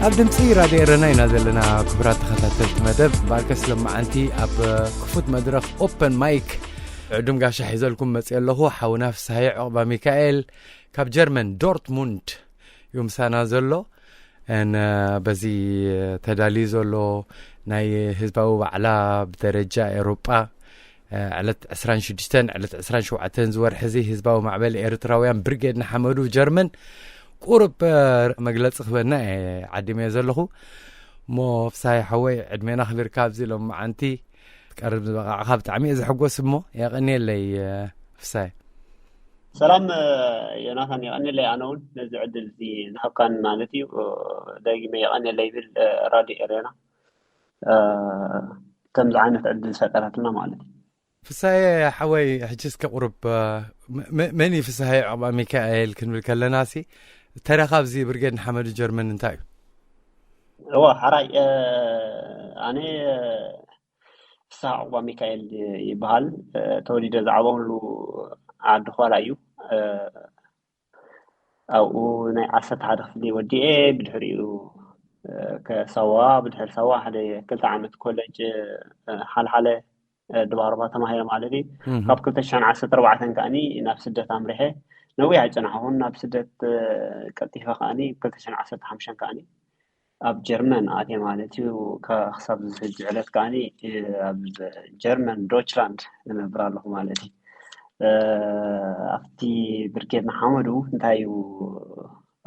ኣብ ድምፂ ራድዮ ኤረና ኢና ዘለና። ክቡራት ተኸታተልቲ መደብ፣ ባርከስ ለማዓንቲ ኣብ ክፉት መድረኽ ኦፐን ማይክ ዕዱም ጋሻ ሒዘልኩም መፅእ ኣለኹ። ሓውና ፍስሃየ ዕቑባ ሚካኤል ካብ ጀርመን ዶርትሙንድ እዩ ምሳና ዘሎ። ን በዚ ተዳልዩ ዘሎ ናይ ህዝባዊ ዋዕላ ብደረጃ ኤሮጳ ዕለት ዕስራን ሽዱሽተን ዕለት ዕስራን ሸውዓተን ዝወርሒ እዚ ህዝባዊ ማዕበል ኤርትራውያን ብርጌድ ንሓመዱ ጀርመን ቁሩብ መግለፂ ክበና እየ ዓዲመዮ ዘለኹ። እሞ ፍሳይ ሓወይ ዕድሜና ክቢርካ ኣብዚ ሎም መዓንቲ ቀርብ ዝበቃዕካ ብጣዕሚ እየ ዝሕጎስ። እሞ የቐንየለይ ፍሳይ። ሰላም ዮናታን፣ የቐንየለይ ኣነ እውን ነዚ ዕድል እዚ ዝሃብካን ማለት እዩ። ደጊመ የቐንየለይ ይብል ራድዮ ኤርያና ከምዚ ዓይነት ዕድል ዝፈጠረትና ማለት እዩ። ፍሳየ ሓወይ፣ ሕጂ እስከ ቁሩብ መን እዩ ፍሳየ ዕቑባ ሚካኤል ክንብል ከለና ሲ ተረኻ ኣብዚ ብርጌድ ንሓመዱ ጀርመን እንታይ እዩ? እዋ ሓራይ ኣነ ፍስሃ ዕቑባ ሚካኤል ይበሃል። ተወሊደ ዝዓበኹሉ ዓዲ ኳላ እዩ። ኣብኡ ናይ ዓሰርተ ሓደ ክፍሊ ወዲኤ ብድሕሪኡ ከሳዋ ብድሕሪ ሳዋ ሓደ ክልተ ዓመት ኮለጅ ሓልሓለ ድባርባ ተማሂረ ማለት እዩ። ካብ ክልተ ሽሕን ዓሰርተ ኣርባዕተን ከኣኒ ናብ ስደት ኣምሪሐ ነዊሕ ኣይፀናሕኹን። ናብ ስደት ቀልጢፈ ከኣኒ ክልተ ሽሕን ዓሰርተ ሓሙሽተን ከኣኒ ኣብ ጀርመን ኣትየ ማለት እዩ። ክሳብ ዝሕጂ ዕለት ከኣኒ ኣብ ጀርመን ዶችላንድ እነብር ኣለኹ ማለት እዩ። ኣብቲ ብርጌድ ንሓመዱ እንታይ እዩ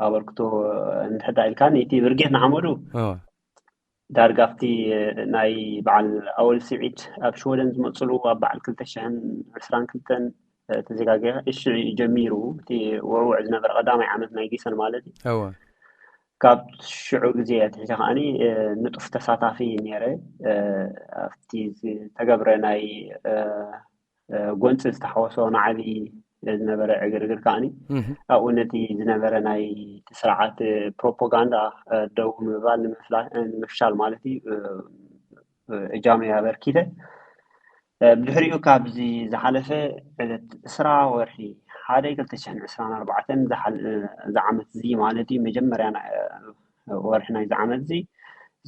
ኣበርክቶ እንድሕዳ ኢልካኒ፣ እቲ ብርጌድ ንሓመዱ ዳርጋ ኣብቲ ናይ በዓል ኣወል ስዒድ ኣብ ሽወደን ዝመፅሉ ኣብ በዓል ክልተ ሽሕን ዕስራን ክልተን ተዘጋጊ እሺ ጀሚሩ እቲ ውዕውዕ ዝነበረ ቀዳማይ ዓመት ናይ ጊሰን ማለት እዩ። ካብ ሽዑ ግዜ ኣትሒዘ ከዓኒ ንጡፍ ተሳታፊ ነይረ። ኣብቲ ዝተገብረ ናይ ጎንፂ ዝተሓወሶ ናዕቢ ዝነበረ ዕግርግር ከዓኒ ኣብኡ ነቲ ዝነበረ ናይ ስርዓት ፕሮፓጋንዳ ደው ንምባል ንምፍሻል ማለት እዩ እጃመይ ኣበርኪተ። ብድሕሪኡ ካብዚ ዝሓለፈ ዕለት ዕስራ ወርሒ ሓደ ክልተ ሽሕን ዕስራን ኣርባዕተን ዝዓመት እዚ ማለት እዩ መጀመርያ ወርሒ ናይ ዝዓመት እዚ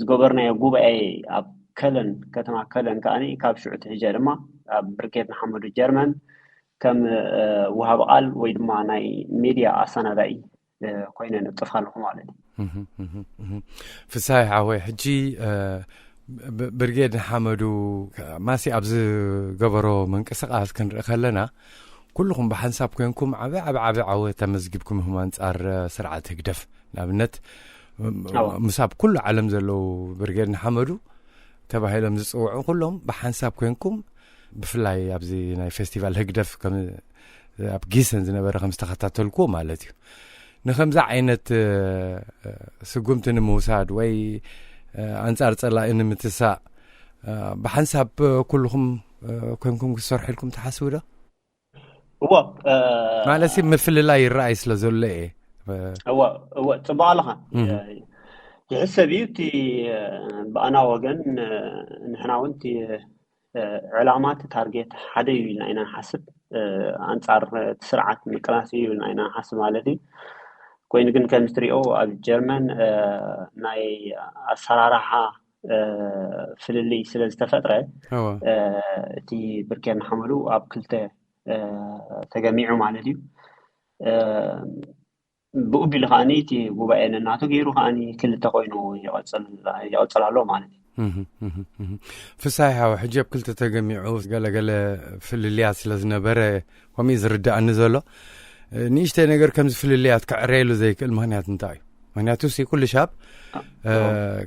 ዝገበርናዮ ጉባኤ ኣብ ከለን ከተማ ከለን ከዓኒ ካብ ሽዑ ትሕጀ ድማ ኣብ ብርጌድ ንሓመዱ ጀርመን ከም ውሃብ ቃል ወይ ድማ ናይ ሜድያ ኣሰናዳኢ ኮይነ ንጥፍ ኣለኹ ማለት እዩ። ፍሳይ ሓወይ ሕጂ ብርጌድ ንሓመዱ ማሲ ኣብ ዝገበሮ ምንቅስቃስ ክንርኢ ከለና ኩልኹም ብሓንሳብ ኮንኩም ዓበ ዓበ ዓበ ዓወት ተመዝጊብኩም ኢኹም ኣንጻር ስርዓት ህግደፍ። ንኣብነት ምሳብ ኩሉ ዓለም ዘለዉ ብርጌድ ንሓመዱ ተባሂሎም ዝፅውዑ ኩሎም ብሓንሳብ ኮንኩም ብፍላይ ኣብዚ ናይ ፌስቲቫል ህግደፍ ኣብ ጊሰን ዝነበረ ከም ዝተኸታተልኩዎ ማለት እዩ። ንከምዚ ዓይነት ስጉምቲ ንምውሳድ ወይ ኣንጻር ጸላኢ ንምትሳእ ብሓንሳብ ኩልኹም ኮንኩም ክትሰርሑ ኢልኩም ትሓስቡ ዶ? እዎ ማለት ምፍልላይ ይረኣይ ስለ ዘሎ እየ። እዎ እዎ፣ ጽቡቕ ኣለኻ። ይሕሰብ እዩ እቲ ብኣና ወገን ንሕና እውን እቲ ዕላማ እቲ ታርጌት ሓደ እዩ ኢልና ኢና ንሓስብ። ኣንጻር እቲ ስርዓት ምቅላስ እዩ ኢልና ኢና ንሓስብ ማለት እዩ። ኮይኑ ግን ከም ትሪኦ ኣብ ጀርመን ናይ ኣሰራርሓ ፍልልይ ስለ ዝተፈጥረ እቲ ብርጌድ ንሓመዱ ኣብ ክልተ ተገሚዑ ማለት እዩ። ብኡ ቢሉ ከዓኒ እቲ ጉባኤ ነናቱ ገይሩ ከዓኒ ክልተ ኮይኑ ይቐፅል ኣሎ ማለት እዩ። ፍሳይ ሓወ ሕጂ ኣብ ክልተ ተገሚዑ ገለገለ ፍልልያት ስለ ዝነበረ ከምኡ ዝርዳእኒ ዘሎ ንእሽተይ ነገር ከምዚ ፍልልያት ክዕረየሉ ዘይክእል ምክንያት እንታይ እዩ? ምክንያቱ ሲ ኩሉ ሻብ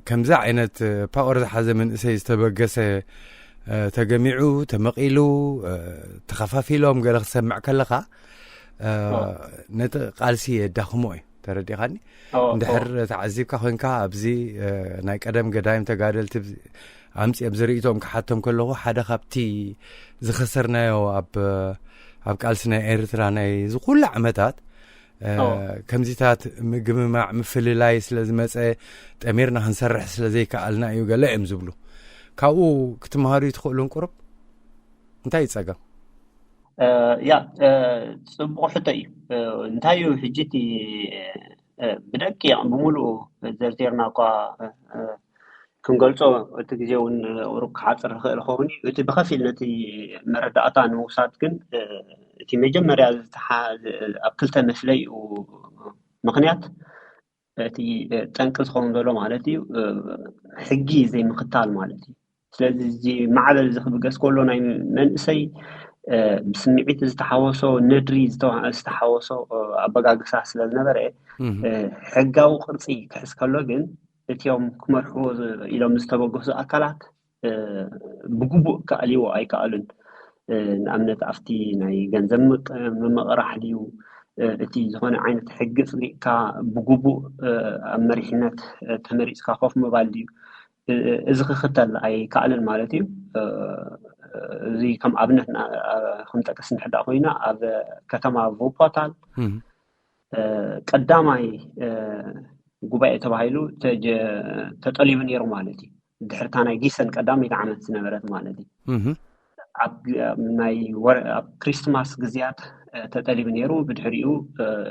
ከምዚ ዓይነት ፓወር ዝሓዘ መንእሰይ ዝተበገሰ ተገሚዑ፣ ተመቒሉ፣ ተኸፋፊሎም ገለ ክትሰምዕ ከለኻ ነቲ ቃልሲ የዳኽሞ እዩ። ተረዲኻኒ? እንድሕር ተዓዚብካ ኮንካ፣ ኣብዚ ናይ ቀደም ገዳይም ተጋደልቲ ኣምፂኦም ዝርእይቶም ክሓቶም ከለኹ፣ ሓደ ካብቲ ዝኸሰርናዮ ኣብ ኣብ ቃልሲ ናይ ኤርትራ ናይ ዝኩሉ ዓመታት ከምዚታት ምግምማዕ ምፍልላይ ስለ ዝመፀ፣ ጠሚርና ክንሰርሕ ስለ ዘይከኣልና እዩ ገለ እዮም ዝብሉ። ካብኡ ክትመሃሩ ትኽእሉን ቁሩብ እንታይ ይፀገም? ያ፣ ፅቡቕ ሕቶ እዩ። እንታይ እዩ ሕጂ እቲ ብደቂቕ ብምሉኡ ዘርዚርና እኳ ክንገልጾ፣ እቲ ግዜ እውን ቁሩብ ክሓፅር ይኽእል ይኸውን እዩ። እቲ ብኸፊል ነቲ መረዳእታ ንምውሳድ ግን፣ እቲ መጀመርያ ዝተሓ-፣ ኣብ ክልተ መፍለይኡ ምኽንያት እቲ ጠንቂ ዝኸውን ዘሎ ማለት እዩ፣ ሕጊ ዘይምኽታል ማለት እዩ። ስለዚ እዚ ማዕበል እዚ ክብገስ ከሎ ናይ መንእሰይ ብስምዒት ዝተሓወሶ፣ ነድሪ ዝተሓወሶ ኣበጋግሳ ስለ ዝነበረ፣ ሕጋዊ ቅርፂ ክሕዝ ከሎ ግን እቲኦም ክመርሕዎ ኢሎም ዝተበገሱ ኣካላት ብግቡእ ክኣልይዎ ኣይከኣሉን። ንኣብነት ኣብቲ ናይ ገንዘብ ምምቕራሕ ድዩ፣ እቲ ዝኾነ ዓይነት ሕጊ ፅዲቕካ ብግቡእ ኣብ መሪሕነት ተመሪፅካ ኮፍ ምባል ድዩ፣ እዚ ክኽተል ኣይከኣልን ማለት እዩ። እዚ ከም ኣብነት ክንጠቅስ እንድሕር ኮይና፣ ኣብ ከተማ ቮፓታል ቀዳማይ ጉባኤ ተባሂሉ ተጠሊቡ ነይሩ ማለት እዩ። ድሕርታ ናይ ጊሰን ቀዳመይቲ ዓመት ዝነበረት ማለት እዩ። ኣብ ክሪስትማስ ግዜያት ተጠሊቡ ነይሩ። ብድሕሪኡ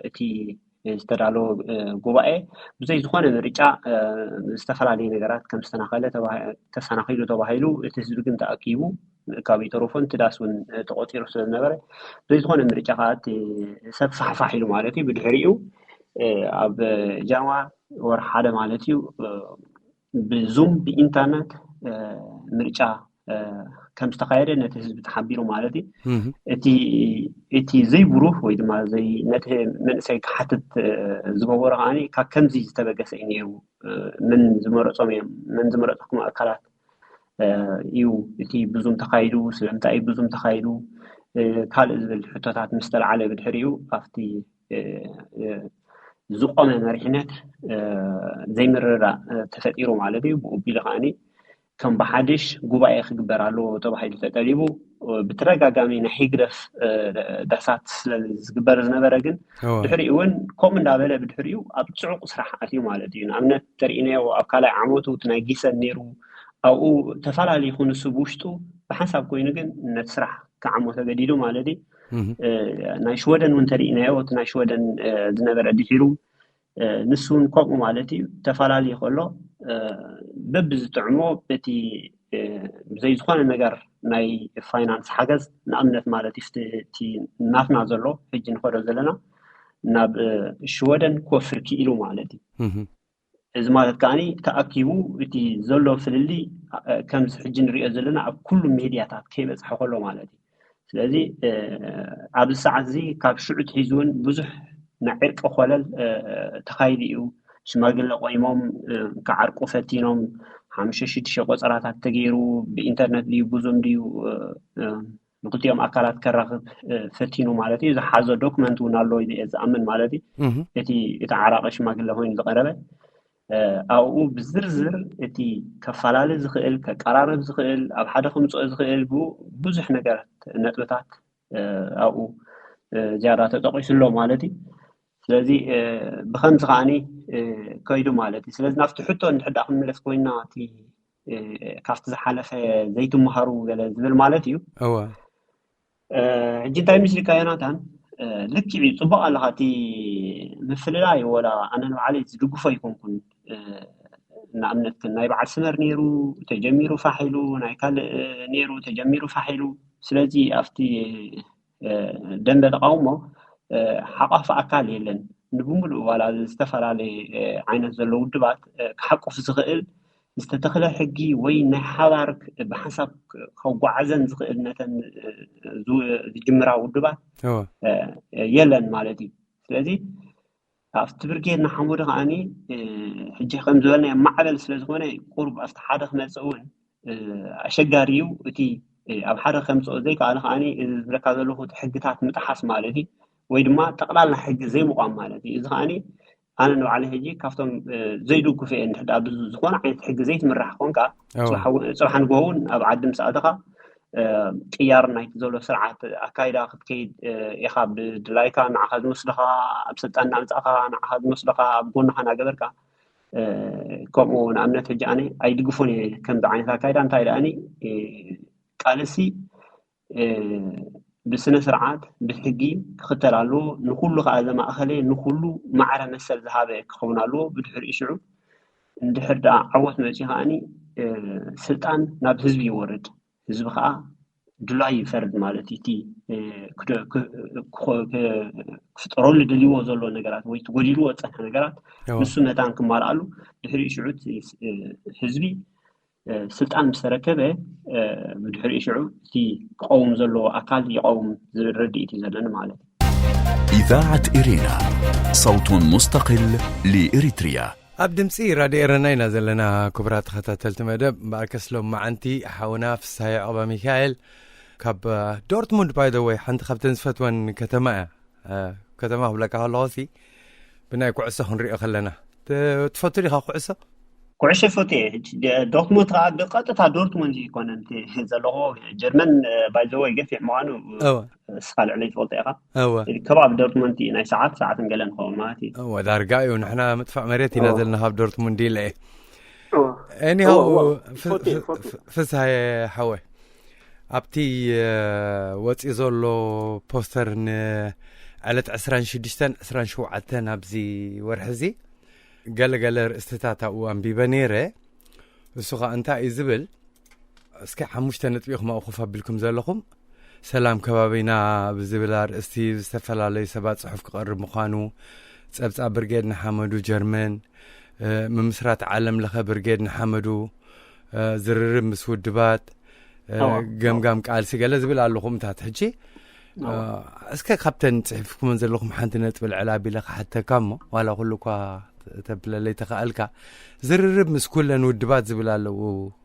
እቲ ዝተዳለወ ጉባኤ ብዘይ ዝኾነ ምርጫ ዝተፈላለዩ ነገራት ከም ዝተናኸለ ተሰናኺሉ ተባሂሉ፣ እቲ ህዝቢ ግን ተኣኪቡ ካብ ይተረፎ እቲ ዳስ እውን ተቆፂሩ ስለ ዝነበረ፣ ብዘይ ዝኾነ ምርጫ ከዓ እቲ ሰብ ፋሕፋሕ ኢሉ ማለት እዩ። ብድሕሪኡ ኣብ ጃንዋር ወር ሓደ ማለት እዩ ብዙም ብኢንተርነት ምርጫ ከም ዝተኻየደ ነቲ ህዝቢ ተሓቢሩ ማለት እዩ። እቲ ዘይብሩህ ወይ ድማ ነቲ መንእሰይ ክሓትት ዝገበሮ ከዓ ካብ ከምዚ ዝተበገሰ እዩ ነይሩ። መን ዝመረፆም እዮም፣ መን ዝመረፅኩም ኣካላት እዩ እቲ ብዙም ተኻይዱ፣ ስለምንታይ እዩ ብዙም ተኻይዱ፣ ካልእ ዝብል ሕቶታት ምስ ተለዓለ ብድሕሪኡ ኣብቲ ዝቆመ መሪሕነት ዘይምርዳእ ተፈጢሩ ማለት እዩ። ብኡ ቢሉ ከዓኒ ከም ብሓድሽ ጉባኤ ክግበር ኣለዎ ተባሂሉ ተጠሊቡ። ብተደጋጋሚ ናይ ህግደፍ ዳሳት ስለ ዝግበር ዝነበረ ግን ድሕሪኡ እውን ከምኡ እንዳበለ ብድሕሪኡ ኣብ ፅዑቕ ስራሕ ኣትዩ ማለት እዩ። ንኣብነት ተርእናዮ ኣብ ካልኣይ ዓመቱ እቲ ናይ ጊሰን ነይሩ። ኣብኡ ተፈላለዩ ይኹን ንሱ ብውሽጡ ብሓንሳብ ኮይኑ ግን ነቲ ስራሕ ክዓሞ ተገዲዱ ማለት እዩ። ናይ ሽወደን እውን ተርእናዮ፣ እቲ ናይ ሽወደን ዝነበረ ድሒሩ ንሱ እውን ከምኡ ማለት እዩ። ተፈላለዩ ከሎ በብዝጥዕሞ በቲ ብዘይ ዝኾነ ነገር ናይ ፋይናንስ ሓገዝ፣ ንኣብነት ማለት እዩ እቲ ናትና ዘሎ ሕጂ ንኸዶ ዘለና ናብ ሽወደን ክወፍር ክኢሉ ማለት እዩ። እዚ ማለት ከዓኒ ተኣኪቡ እቲ ዘሎ ፍልልይ ከምዚ ሕጂ ንሪኦ ዘለና ኣብ ኩሉ ሜድያታት ከይበፅሐ ከሎ ማለት እዩ። ስለዚ ኣብዚ ሰዓት እዚ ካብ ሽዑ ትሒዙ እውን ብዙሕ ናይ ዕርቂ ኮለል ተኻይዱ እዩ። ሽማግለ ቆይሞም ክዓርቁ ፈቲኖም፣ ሓሙሽተ ሽዱሽተ ቆፀራታት ተገይሩ፣ ብኢንተርነት ድዩ ብዙም ድዩ ንክልቲኦም ኣካላት ከራኽብ ፈቲኑ ማለት እዩ። ዝሓዞ ዶክመንት እውን ኣሎ ኢለ እየ ዝኣምን ማለት እዩ። እቲ እቲ ዓራቂ ሽማግለ ኮይኑ ዝቀረበ ኣብኡ ብዝርዝር እቲ ከፈላለ ዝኽእል፣ ከቀራርብ ዝኽእል፣ ኣብ ሓደ ከምፅኦ ዝኽእል ብዙሕ ነገራት ነጥብታት ኣብኡ ዝያዳ ተጠቂሱ ኣሎ ማለት እዩ። ስለዚ ብከምዚ ከዓኒ ከይዱ ማለት እዩ። ስለዚ ናብቲ ሕቶ እንድሕር ደኣ ክንምለስ ኮይና እቲ ካብቲ ዝሓለፈ ዘይትመሃሩ ገለ ዝብል ማለት እዩ። እወ። ሕጂ እንታይ ምስልካ ዮናታን፣ ልክዕ እዩ፣ ፅቡቅ ኣለካ። እቲ ምፍልላይ ወላ ኣነ ንባዕለይ ዝድግፎ ኣይኮንኩን። ንኣብነት ናይ በዓል ስመር ነይሩ ተጀሚሩ ፋሕ ኢሉ፣ ናይ ካልእ ነይሩ ተጀሚሩ ፋሕ ኢሉ። ስለዚ ኣብቲ ደንበ ተቃውሞ ሓቋፊ ኣካል የለን። ንብምሉእ ዋላ ዝተፈላለየ ዓይነት ዘሎ ውድባት ክሓቁፍ ዝኽእል ዝተተኽለ ሕጊ ወይ ናይ ሓባር ብሓንሳብ ከጓዓዘን ዝኽእል ነተን ዝጅምራ ውድባት የለን ማለት እዩ። ስለዚ ኣብቲ ብርጌድ ንሓመዱ ከዓኒ ሕጂ ከም ዝበልናዮ ማዕበል ስለ ዝኾነ ቁሩብ ኣብቲ ሓደ ክመፅእ እውን ኣሸጋሪ እዩ። እቲ ኣብ ሓደ ከምፅኦ ዘይከኣለ ከዓኒ እዚ ዝረካ ዘለኹ ሕግታት ምጥሓስ ማለት እዩ፣ ወይ ድማ ጠቕላላ ሕጊ ዘይምቋም ማለት እዩ። እዚ ከዓኒ ኣነ ንባዕለይ ሕጂ ካብቶም ዘይድግፉ እየ። እንድሕር ደኣ ብዝኾነ ዓይነት ሕጊ ዘይትምራሕ ኮንካ፣ ፅባሕ ንግሆ እውን ኣብ ዓዲ ምስ ኣተኻ ቅያር ናይቲ ዘሎ ስርዓት ኣካይዳ ክትከይድ ኢኻ። ብድላይካ ንዓኻ ዝመስልኻ ኣብ ስልጣን እናምፃእኻ፣ ንዓኻ ዝመስልኻ ኣብ ጎንኻ እናገበርካ፣ ከምኡ ንኣብነት ሕጂ ኣነ ኣይድግፎን እየ ከምዚ ዓይነት ኣካይዳ። እንታይ ደኣኒ ቃልሲ ብስነ ስርዓት ብሕጊ ክኽተል ኣለዎ። ንኩሉ ከዓ ዘማእኸለ፣ ንኩሉ ማዕረ መሰል ዝሃበ ክኸውን ኣለዎ። ብድሕሪኡ ሽዑ እንድሕር ደኣ ዓወት መፂኡ ከዓኒ ስልጣን ናብ ህዝቢ ይወርድ። ህዝቢ ከዓ ድላዩ ይፈርድ ማለት እዩ። እቲ ክፍጠረሉ ደልይዎ ዘሎ ነገራት ወይ ትጎዲልዎ ዝፀንሐ ነገራት ንሱ መታን ክማልኣሉ፣ ድሕሪኡ ሽዑ ህዝቢ ስልጣን ምስ ተረከበ፣ ብድሕሪኡ ሽዑ እቲ ክቐውም ዘለዎ ኣካል ይቐውም ዝብል ርድኢት እዩ ዘለኒ ማለት እዩ። إذاعة إرينا، صوت مستقل لإريتريا. ኣብ ድምፂ ራድዮ ኤረና ኢና ዘለና። ክቡራት ተኸታተልቲ መደብ፣ እምበኣርከስ ሎም መዓንቲ ሓውና ፍስሃየ ዑቕባ ሚካኤል ካብ ዶርትሙንድ፣ ባይ ዘ ወይ፣ ሓንቲ ካብተን ዝፈትወን ከተማ እያ። ከተማ ክብለካ ከለኹሲ ብናይ ኩዕሶ ክንሪኦ ከለና፣ ትፈቱ ዲኻ ኩዕሶ? ኩዕሶ ይፈቱ እየ። ዶርትሙንድ ከዓ ብቀጥታ ዶርትሙንድ ይኮነን ዘለኹ፣ ጀርመን ባይ ዘ ወይ ገፊሕ ምዃኑ እስኻ ልዕለይ ትፈልጦ ኢኻ። ከባቢ ዶርትሙንድ ናይ ሰዓት ሰዓትን ገለን ኸውን ማለት እዩ። ዳርጋ እዩ። ንሕና ምጥፋእ መሬት ኢና ዘለና ካብ ዶርትሙንድ ኢለ እየ። ኒሃው ፍስሃየ ሓወይ፣ ኣብቲ ወፂ ዘሎ ፖስተር ንዕለት ዕስራን ሽዱሽተን ዕስራን ሸውዓተን ኣብዚ ወርሒ እዚ ገለገለ ርእስትታት ኣብኡ ኣንቢበ ነይረ። እሱ ከዓ እንታይ እዩ ዝብል? እስኪ ሓሙሽተ ነጥቢ ኢኹም ኣብኡ ኮፍ ኣቢልኩም ዘለኹም። ሰላም ከባቢና ብዝብል ኣርእስቲ ዝተፈላለዩ ሰባት ጽሑፍ ክቐርብ ምዃኑ፣ ጸብጻብ ብርጌድ ንሓመዱ ጀርመን፣ ምምስራት ዓለም ለኸ ብርጌድ ንሓመዱ፣ ዝርርብ ምስ ውድባት፣ ገምጋም ቃልሲ ገለ ዝብል ኣሎ። ኹምታት ሕጂ እስከ ካብተን ጽሒፍኩመን ዘለኹም ሓንቲ ነጥቢ ልዕል ኣቢለ ክሓተካ እሞ፣ ዋላ ኩሉ እኳ ተብለለይ ተኸኣልካ፣ ዝርርብ ምስ ኩለን ውድባት ዝብል ኣለዉ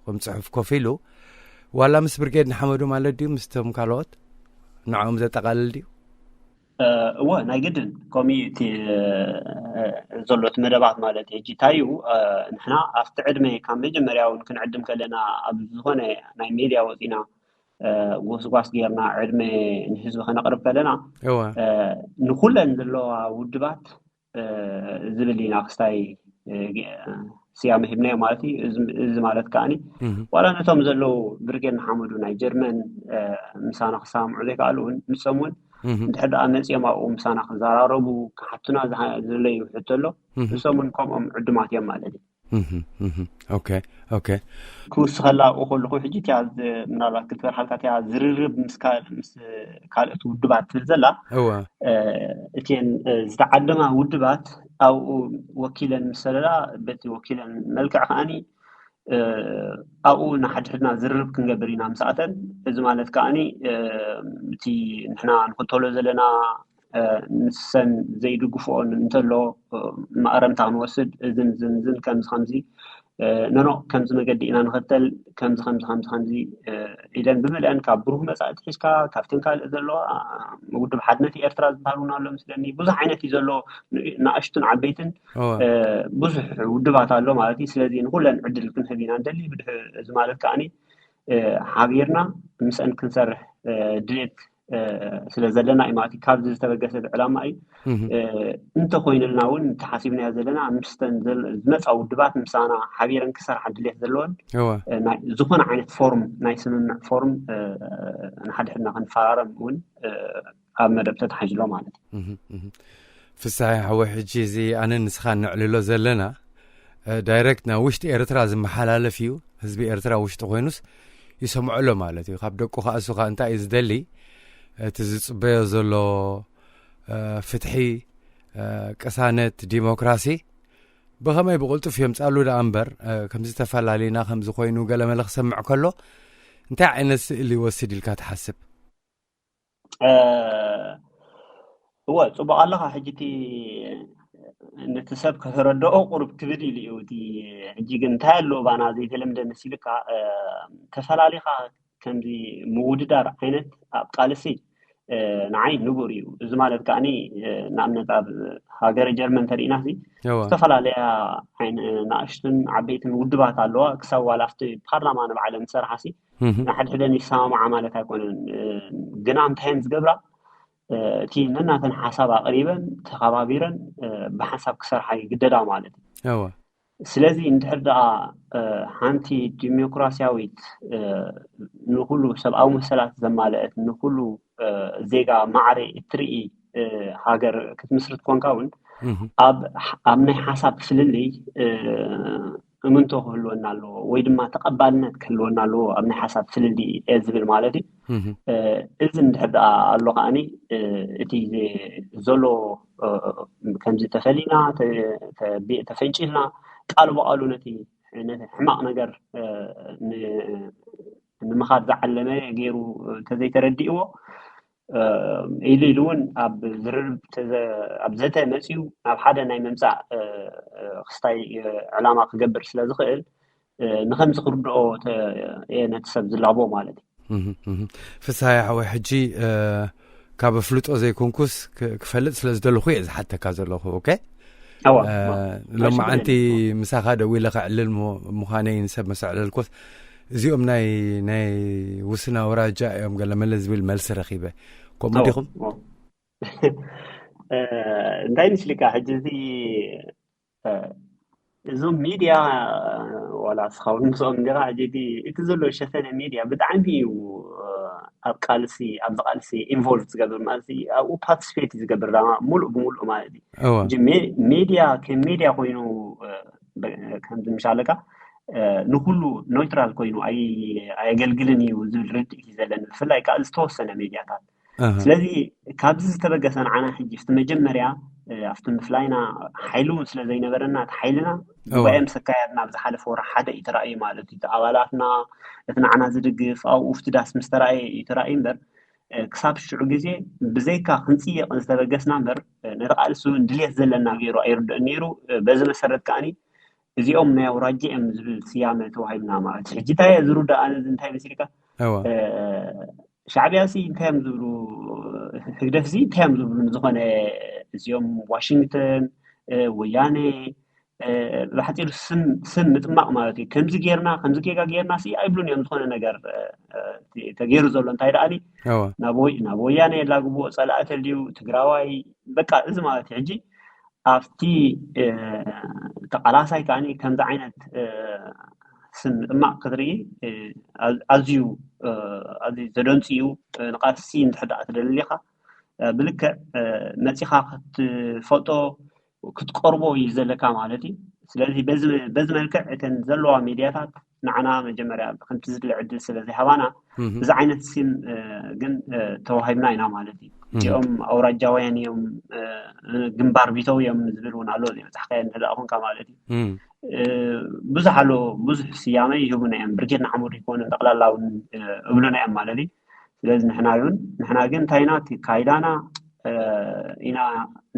ከም ጽሑፍ ኮፍ ኢሉ፣ ዋላ ምስ ብርጌድ ንሓመዱ ማለት ድዩ፣ ምስቶም ካልኦት ንዕኦም ዘጠቓልል ድዩ? እወ፣ ናይ ግድን ከምኡ እዩ እቲ ዘሎ እቲ መደባት ማለት እዩ። ሕጂ እንታይ እዩ፣ ንሕና ኣብቲ ዕድመ ካብ መጀመርያ እውን ክንዕድም ከለና ኣብ ዝኾነ ናይ ሜድያ ወፂና ጎስጓስ ጌርና ዕድመ ንህዝቢ ከነቕርብ ከለና ንኩለን ዘለዋ ውድባት ዝብል ኢና ክስታይ ስያመ ሂብናዮ ማለት እዩ። እዚ ማለት ከዓኒ ዋላ ነቶም ዘለዉ ብርጌድ ንሓመዱ ናይ ጀርመን ምሳና ክሰማምዑ ዘይከኣሉ እውን ንሶም እውን እንድሕር ደኣ መፅኦም ኣብኡ ምሳና ክዘራረቡ ክሓቱና ዝደለዩ ሕቶ ኣሎ። ንሶም እውን ከምኦም ዕዱማት እዮም ማለት እዩ። ኦኬ ኦኬ ክውስኸላ ኣብኡ ከለኹ ሕጂ እቲያ ምናልባት ክትበርሃልካ እቲያ ዝርርብ ምስ ካልኦት ውድባት ትብል ዘላ እወ እቲን ዝተዓደማ ውድባት ኣብኡ ወኪለን ምስ ሰለላ በቲ ወኪለን መልክዕ ከዓኒ ኣብኡ ንሓድሕድና ዝርርብ ክንገብር ኢና ምስኣተን። እዚ ማለት ከዓኒ እቲ ንሕና ንክተሎ ዘለና ንሰን ዘይድግፍኦን እንተሎ ማእረምታ ክንወስድ እዝን ዝንዝን ከምዚ ከምዚ ነኖ ከምዚ መገዲ ኢና ንኸተል ከምዚ ከምዚ ከምዚ ከምዚ ኢለን ብምልአን ካብ ብሩህ መፃእቲ ሒዝካ ካብተን ካልእ ዘለዋ ውድብ ሓድነት ኤርትራ ዝበሃል እውን ኣሎ ምስለኒ ብዙሕ ዓይነት እዩ ዘሎ። ንኣሽቱን ዓበይትን ብዙሕ ውድባት ኣሎ ማለት እዩ። ስለዚ ንኩለን ዕድል ክንህብ ኢና ንደሊ። ብድሕ እዚ ማለት ከዓኒ ሓቢርና ምስአን ክንሰርሕ ድሌት ስለ ዘለና እዩ ማለት እዩ። ካብዚ ዝተበገሰ ዕላማ እዩ። እንተኮይኑልና እውን እንተሓሲብናዮ ዘለና ምስተን ዝመፃ ውድባት ምሳና ሓቢረን ክሰርሓ ድሌት ዘለወን ዝኾነ ዓይነት ፎርም ናይ ስምምዕ ፎርም ንሓድሕድና ክንፈራረም እውን ኣብ መደብ ተተሓጅሎ ማለት እዩ። ፍስሓ ሓወ፣ ሕጂ እዚ ኣነ ንስኻ ነዕልሎ ዘለና ዳይረክት ናብ ውሽጢ ኤርትራ ዝመሓላለፍ እዩ። ህዝቢ ኤርትራ ውሽጢ ኮይኑስ ይሰምዖ ኣሎ ማለት እዩ። ካብ ደቁ ከኣ እሱ ከኣ እንታይ እዩ ዝደሊ? እቲ ዝጽበዮ ዘሎ ፍትሒ፣ ቅሳነት፣ ዲሞክራሲ ብኸመይ ብቕልጡፍ የምጻሉ ደኣ እምበር፣ ከምዚ ተፈላሊና ከምዚ ኮይኑ ገለመለ ክሰምዕ ከሎ እንታይ ዓይነት ስእሊ ይወስድ ኢልካ ትሓስብ? እወ፣ ጽቡቕ ኣለኻ። ሕጂ እቲ ነቲ ሰብ ከተረድኦ ቁሩብ ክብድ ኢሉ እዩ። እቲ ሕጂ ግን እንታይ ኣሎ ባና ዘይተለምደ መሲልካ፣ እ፣ ተፈላሊኻ ከምዚ ምውድዳር ዓይነት ኣብ ቃልሲ፣ እ፣ ንዓይ ንቡር እዩ። እዚ ማለት ከዓኒ፣ እ፣ ንኣብነት ኣብ ሃገረ ጀርመን እንተሪኢና ሲ እወ ዝተፈላለያ ዓይነ ናእሽቱን ዓበይትን ውድባት ኣለዋ። ክሳብ ዋላ ኣብቲ ፓርላማ ንባዕለን ዝሰርሓ ሲ እህ ንሓድሕደን ይሰማምዓ ማለት ኣይኮነን። እ፣ ግና እንታይ እየን ዝገብራ? እ፣ እቲ ነናተን ሓሳብ ኣቕሪበን ተኸባቢረን፣ እ፣ ብሓንሳብ ክሰርሓ ይግደዳ ማለት እዩ። እወ ስለዚ እንድሕር ደኣ፣ እ፣ ሓንቲ ዲሞክራሲያዊት፣ እ፣ ንኩሉ ሰብኣዊ መሰላት ዘማልአት፣ ንኩሉ፣ እ፣ ዜጋ ማዕረ እትርኢ፣ እ፣ ሃገር ክትምስርት ኮንካ እውን እህ ኣብ ኣብ ናይ ሓሳብ ፍልልይ፣ እ፣ እምንቶ ክህልወና ኣለዎ ወይ ድማ ተቐባልነት ክህልወና ኣለዎ ኣብ ናይ ሓሳብ ፍልልይ እየ ዝብል ማለት እዩ። እህ እ፣ እዚ እንድሕር ደኣ ኣሎ ከዓኒ፣ እ፣ እቲ ዘ-፣ ዘሎ፣ እ፣ ከምዚ ተፈሊና፣ ተ-፣ ተቢ-፣ ተፈንጪልና ቃል ብቓሉ ነቲ ነቲ ሕማቕ ነገር፣ እ፣ ን-፣ ንምኻድ ዝዓለመ ገይሩ እንተዘይተረዲእዎ፣ እ፣ ኢሉ ኢሉ እውን ኣብ ዝርርብ ተዘ-፣ ኣብ ዘተ መፅዩ ናብ ሓደ ናይ ምምፃእ፣ እ፣ እ፣ ክስታይ፣ እ፣ ዕላማ ክገብር ስለ ዝኽእል፣ እ፣ ንኸምዚ ክርድኦ ተ-፣ እየ ነቲ ሰብ ዝላቦ ማለት እዩ። እህ እህ ፍስሃየ ሓወይ፣ ሕጂ እ፣ ካብ ኣፍልጦ ዘይኮንኩስ ክ-፣ ክፈልጥ ስለ ዝደለኹ እየ ዝሓተካ ዘለኹ። ኦኬ። እዋ እ፣ እዋ ሎማዓንቲ ኣይሽግርን ምሳኻ ደዊለ ከዕልል ሞ-፣ ምዃነይ ንሰብ መሰዕለልኩስ፣ እዚኦም ናይ ናይ ውስን ኣውራጃ እዮም ገለመለ ዝብል መልሲ ረኺበ። ከምኡ እዋ ዲኹም? እዋ እ፣ እንታይ ምስልካ ሕጂ እዚ፣ እ፣ እዞም ሚድያ ዋላ እስኻ እውን ምስኦም እንዲኻ ሕጂ እቲ እቲ ዘሎ ሸፈነ ሚድያ ብጣዕሚ እዩ፣ እ፣ ኣብ ቃልሲ ኣብዚ ቃልሲ ኢንቮልቭ ዝገብር ማለት እዩ። ኣብኡ ፓርቲስፔት እዩ ዝገብር ዳማ ሙሉእ ብሙሉእ ማለት እዩ። እወ እንጂ ሜ- ሜድያ ከም ሜድያ ኮይኑ፣ እ፣ በ- ከምዚ ምሻለካ፣ እ፣ ንኩሉ ኖይትራል ኮይኑ ኣይ- ኣየገልግልን እዩ ዝብል ርድኢት እዩ ዘለኒ፣ ብፍላይ ከዓ ዝተወሰነ ሜድያታት። እህ ስለዚ ካብዚ ዝተበገሰ ንዓና ሕጂ ኣብቲ መጀመርያ፣ እ፣ ኣብቲ ምፍላይና ሓይሊ እውን ስለ ዘይነበረና፣ እቲ ሓይልና እወ ጉባኤ ምስ ኣካየድና ኣብ ዝሓለፈ ወርሒ ሓደ እዩ ተራእዩ ማለት እዩ። እቲ ኣባላትና፣ እቲ ንዓና ዝድግፍ ኣብኡ ኣብቲ ዳስ ምስ ተራእየ እዩ ተራእዩ እምበር፣ እ፣ ክሳብ ሽዑ ግዜ ብዘይካ ክንፅየቕ ዝተበገስና እምበር፣ እ፣ ነቲ ቃልሲ እውን ድልየት ዘለና ገይሩ ኣይርድእን ነይሩ። እ፣ በዚ መሰረት ከዓኒ እዚኦም ናይ ኣውራጃ እዮም ዝብል ስያመ ተዋሂብና ማለት እዩ። ሕጂ እንታይ እየ ዝርዳእ ኣነ፣ እዚ እንታይ መሲልካ? እወ እ፣ ሻዕቢያ ሲ እንታይ እዮም ዝብሉ? ህግደፍ ሲ እንታይ እዮም ዝብሉ? ንዝኾነ እዚኦም ዋሽንግተን፣ እ፣ ወያኔ፣ እ፣ ብሓፂሩ ስም ስም ምጥማቕ ማለት እዩ። ከምዚ ጌርና፣ ከምዚ ጌጋ ጌርና ሲ ኣይብሉን እዮም። ዝኾነ ነገር፣ እ፣ እ፣ ተገይሩ ዘሎ እንታይ ደኣኒ እወ ናብ ወይ ናብ ወያኔ የላግብዎ፣ ፀላእቲ ድዩ ትግራዋይ፣ በቃ እዚ ማለት እዩ። ሕጂ ኣብቲ፣ እ፣ ተቃላሳይ ከዓኒ ከምዚ ዓይነት፣ እ፣ ስም ምጥማቕ ክትርኢ፣ እ፣ ኣዝ- ኣዝዩ፣ እ፣ ኣዝዩ ዘደንፅዩ፣ እ፣ ንቃልሲ እንድሕር ደኣ ትደሊ ኢኻ፣ እ፣ ብልክዕ፣ እ፣ መፂኻ ክትፈልጦ ክትቀርቦ እዩ ዘለካ ማለት እዩ። ስለዚ በዚ በዚ መልክዕ እተን ዘለዋ ሚድያታት ንዓና መጀመርያ ከምቲ ዝድለ ዕድል ስለ ዘይሃባና፣ እህ እዚ ዓይነት ሲም፣ እ፣ ግን፣ እ፣ ተዋሂብና ኢና ማለት እዩ። እህ እዚኦም ኣውራጃውያን እዮም፣ እ፣ ግንባር ቢተው እዮም ዝብል እውን ኣሎ፣ ዘይበፃሕካዮ እንተ ደኣ ኮንካ ማለት እዩ። እህ እ፣ ብዙሕ ኣሎ፣ ብዙሕ ስያመ ይህቡና እዮም። ብርጌድ ንሓመዱ ይኮኑ፣ ጠቕላላ እውን፣ እ፣ እብሉና እዮም ማለት እዩ። ስለዚ ንሕና እውን ንሕና ግን እንታይ ኢና እቲ ካይዳና፣ እ፣ ኢና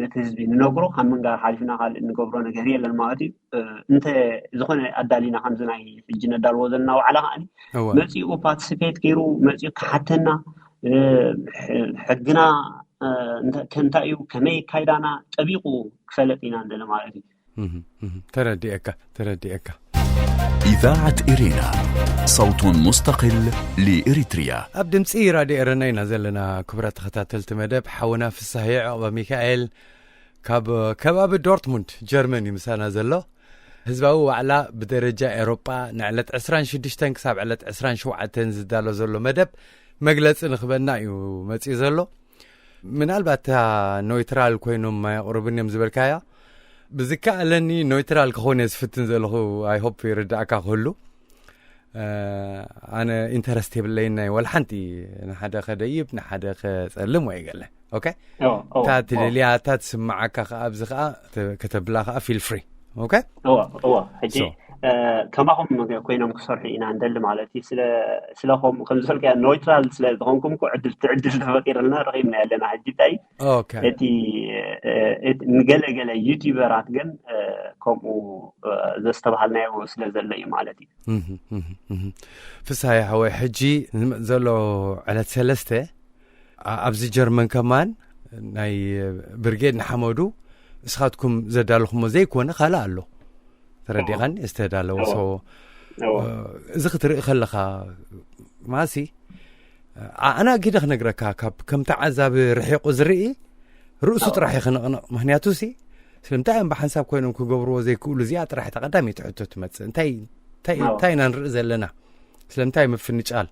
ነቲ ህዝቢ ንነግሮ፣ ካብ ምንጋር ሓሊፍና ካልእ እንገብሮ ነገር የለን ማለት እዩ። እ፣ እንተ ዝኾነ ኣዳሊና ከምዚ ናይ ሕጂ ነዳልዎ ዘለና ዋዕላ ከዓኒ እወ መፂኡ ፓርቲሲፔት ገይሩ መፂኡ ክሓተና፣ እ፣ ሕ- ሕግና፣ እ፣ እንተ- እንታይ እዩ፣ ከመይ ካይዳና ጠቢቑ ክፈለጥ ኢና ንደሊ ማለት እዩ። እህ እህ ተረዲኤካ ተረዲኤካ። إذاعة إرينا، صوت مستقل لإريتريا. ኣብ ድምፂ ራድዮ ኤረና ኢና ዘለና። ክቡራት ተኸታተልቲ መደብ፣ ሓውና ፍሳሄ ዕቕበ ሚካኤል ካብ ከባቢ ዶርትሙንድ ጀርመን እዩ ምሳና ዘሎ። ህዝባዊ ዋዕላ ብደረጃ ኤሮጳ ንዕለት ዕስራን ሽዱሽተን ክሳብ ዕለት ዕስራን ሸውዓተን ዝዳሎ ዘሎ መደብ መግለፂ ንኽበና እዩ መፂኡ ዘሎ። ምናልባት እታ ኖይትራል ኮይኖም ኣየቕርብን እዮም ዝበልካያ፣ ብዝከኣለኒ ኖይትራል ክኾን እየ ዝፍትን ዘለኹ። ኣይ ሆፕ ይርዳእካ ክህሉ። እ፣ ኣነ ኢንተረስት የብለይን ናይ ወላ ሓንቲ፣ ንሓደ ከደይብ ንሓደ ከፀልም ወይ ገለ። ኦኬ። እዎ፣ እዎ፣ እታ እዎ። ትደልያ እታ ትስምዓካ ከኣ ኣብዚ ከኣ ተ- ከተብላ ከኣ ፊል ፍሪ። ኦኬ። እዎ፣ እዎ። ሕጂ ሶ ከማኹም ኮይኖም ክሰርሑ ኢና እንደሊ ማለት እዩ። ስለኸም ከምዝፈልከያ ኖይትራል ስለ ዝኾንኩም ዕድል ትዕድል ተፈጢርልና ረኺብና ያለና ሕጂ እንታይ ኦኬ እቲ ንገለገለ ዩቲዩበራት ግን ከምኡ ዘስተባሃልናዮ ስለ ዘሎ እዩ ማለት እዩ። ፍሳይ ሓወይ ሕጂ ዘሎ ዕለት ሰለስተ ኣብዚ ጀርመን ከማን ናይ ብርጌድ ንሓመዱ እስኻትኩም ዘዳለኹሞ ዘይኮነ ካልእ ኣሎ። ተረዲኻን ዝተዳለወ ሰው እዚ ክትርኢ ከለኻ ማሲ ኣና ጊደ ክነግረካ ካብ ከም ተዓዛቢ ርሒቑ ዝርኢ ርእሱ ጥራሕ ይኽንቕንቕ። ምክንያቱ ሲ ስለምንታይ እዮም ብሓንሳብ ኮይኖም ክገብርዎ ዘይክእሉ? እዚኣ ጥራሕ እታ ቀዳመይቲ ሕቶ ትመፅእ። እንታይ እንታይ እንታይ ኢና ንርኢ ዘለና? ስለምንታይ ምፍንጫል?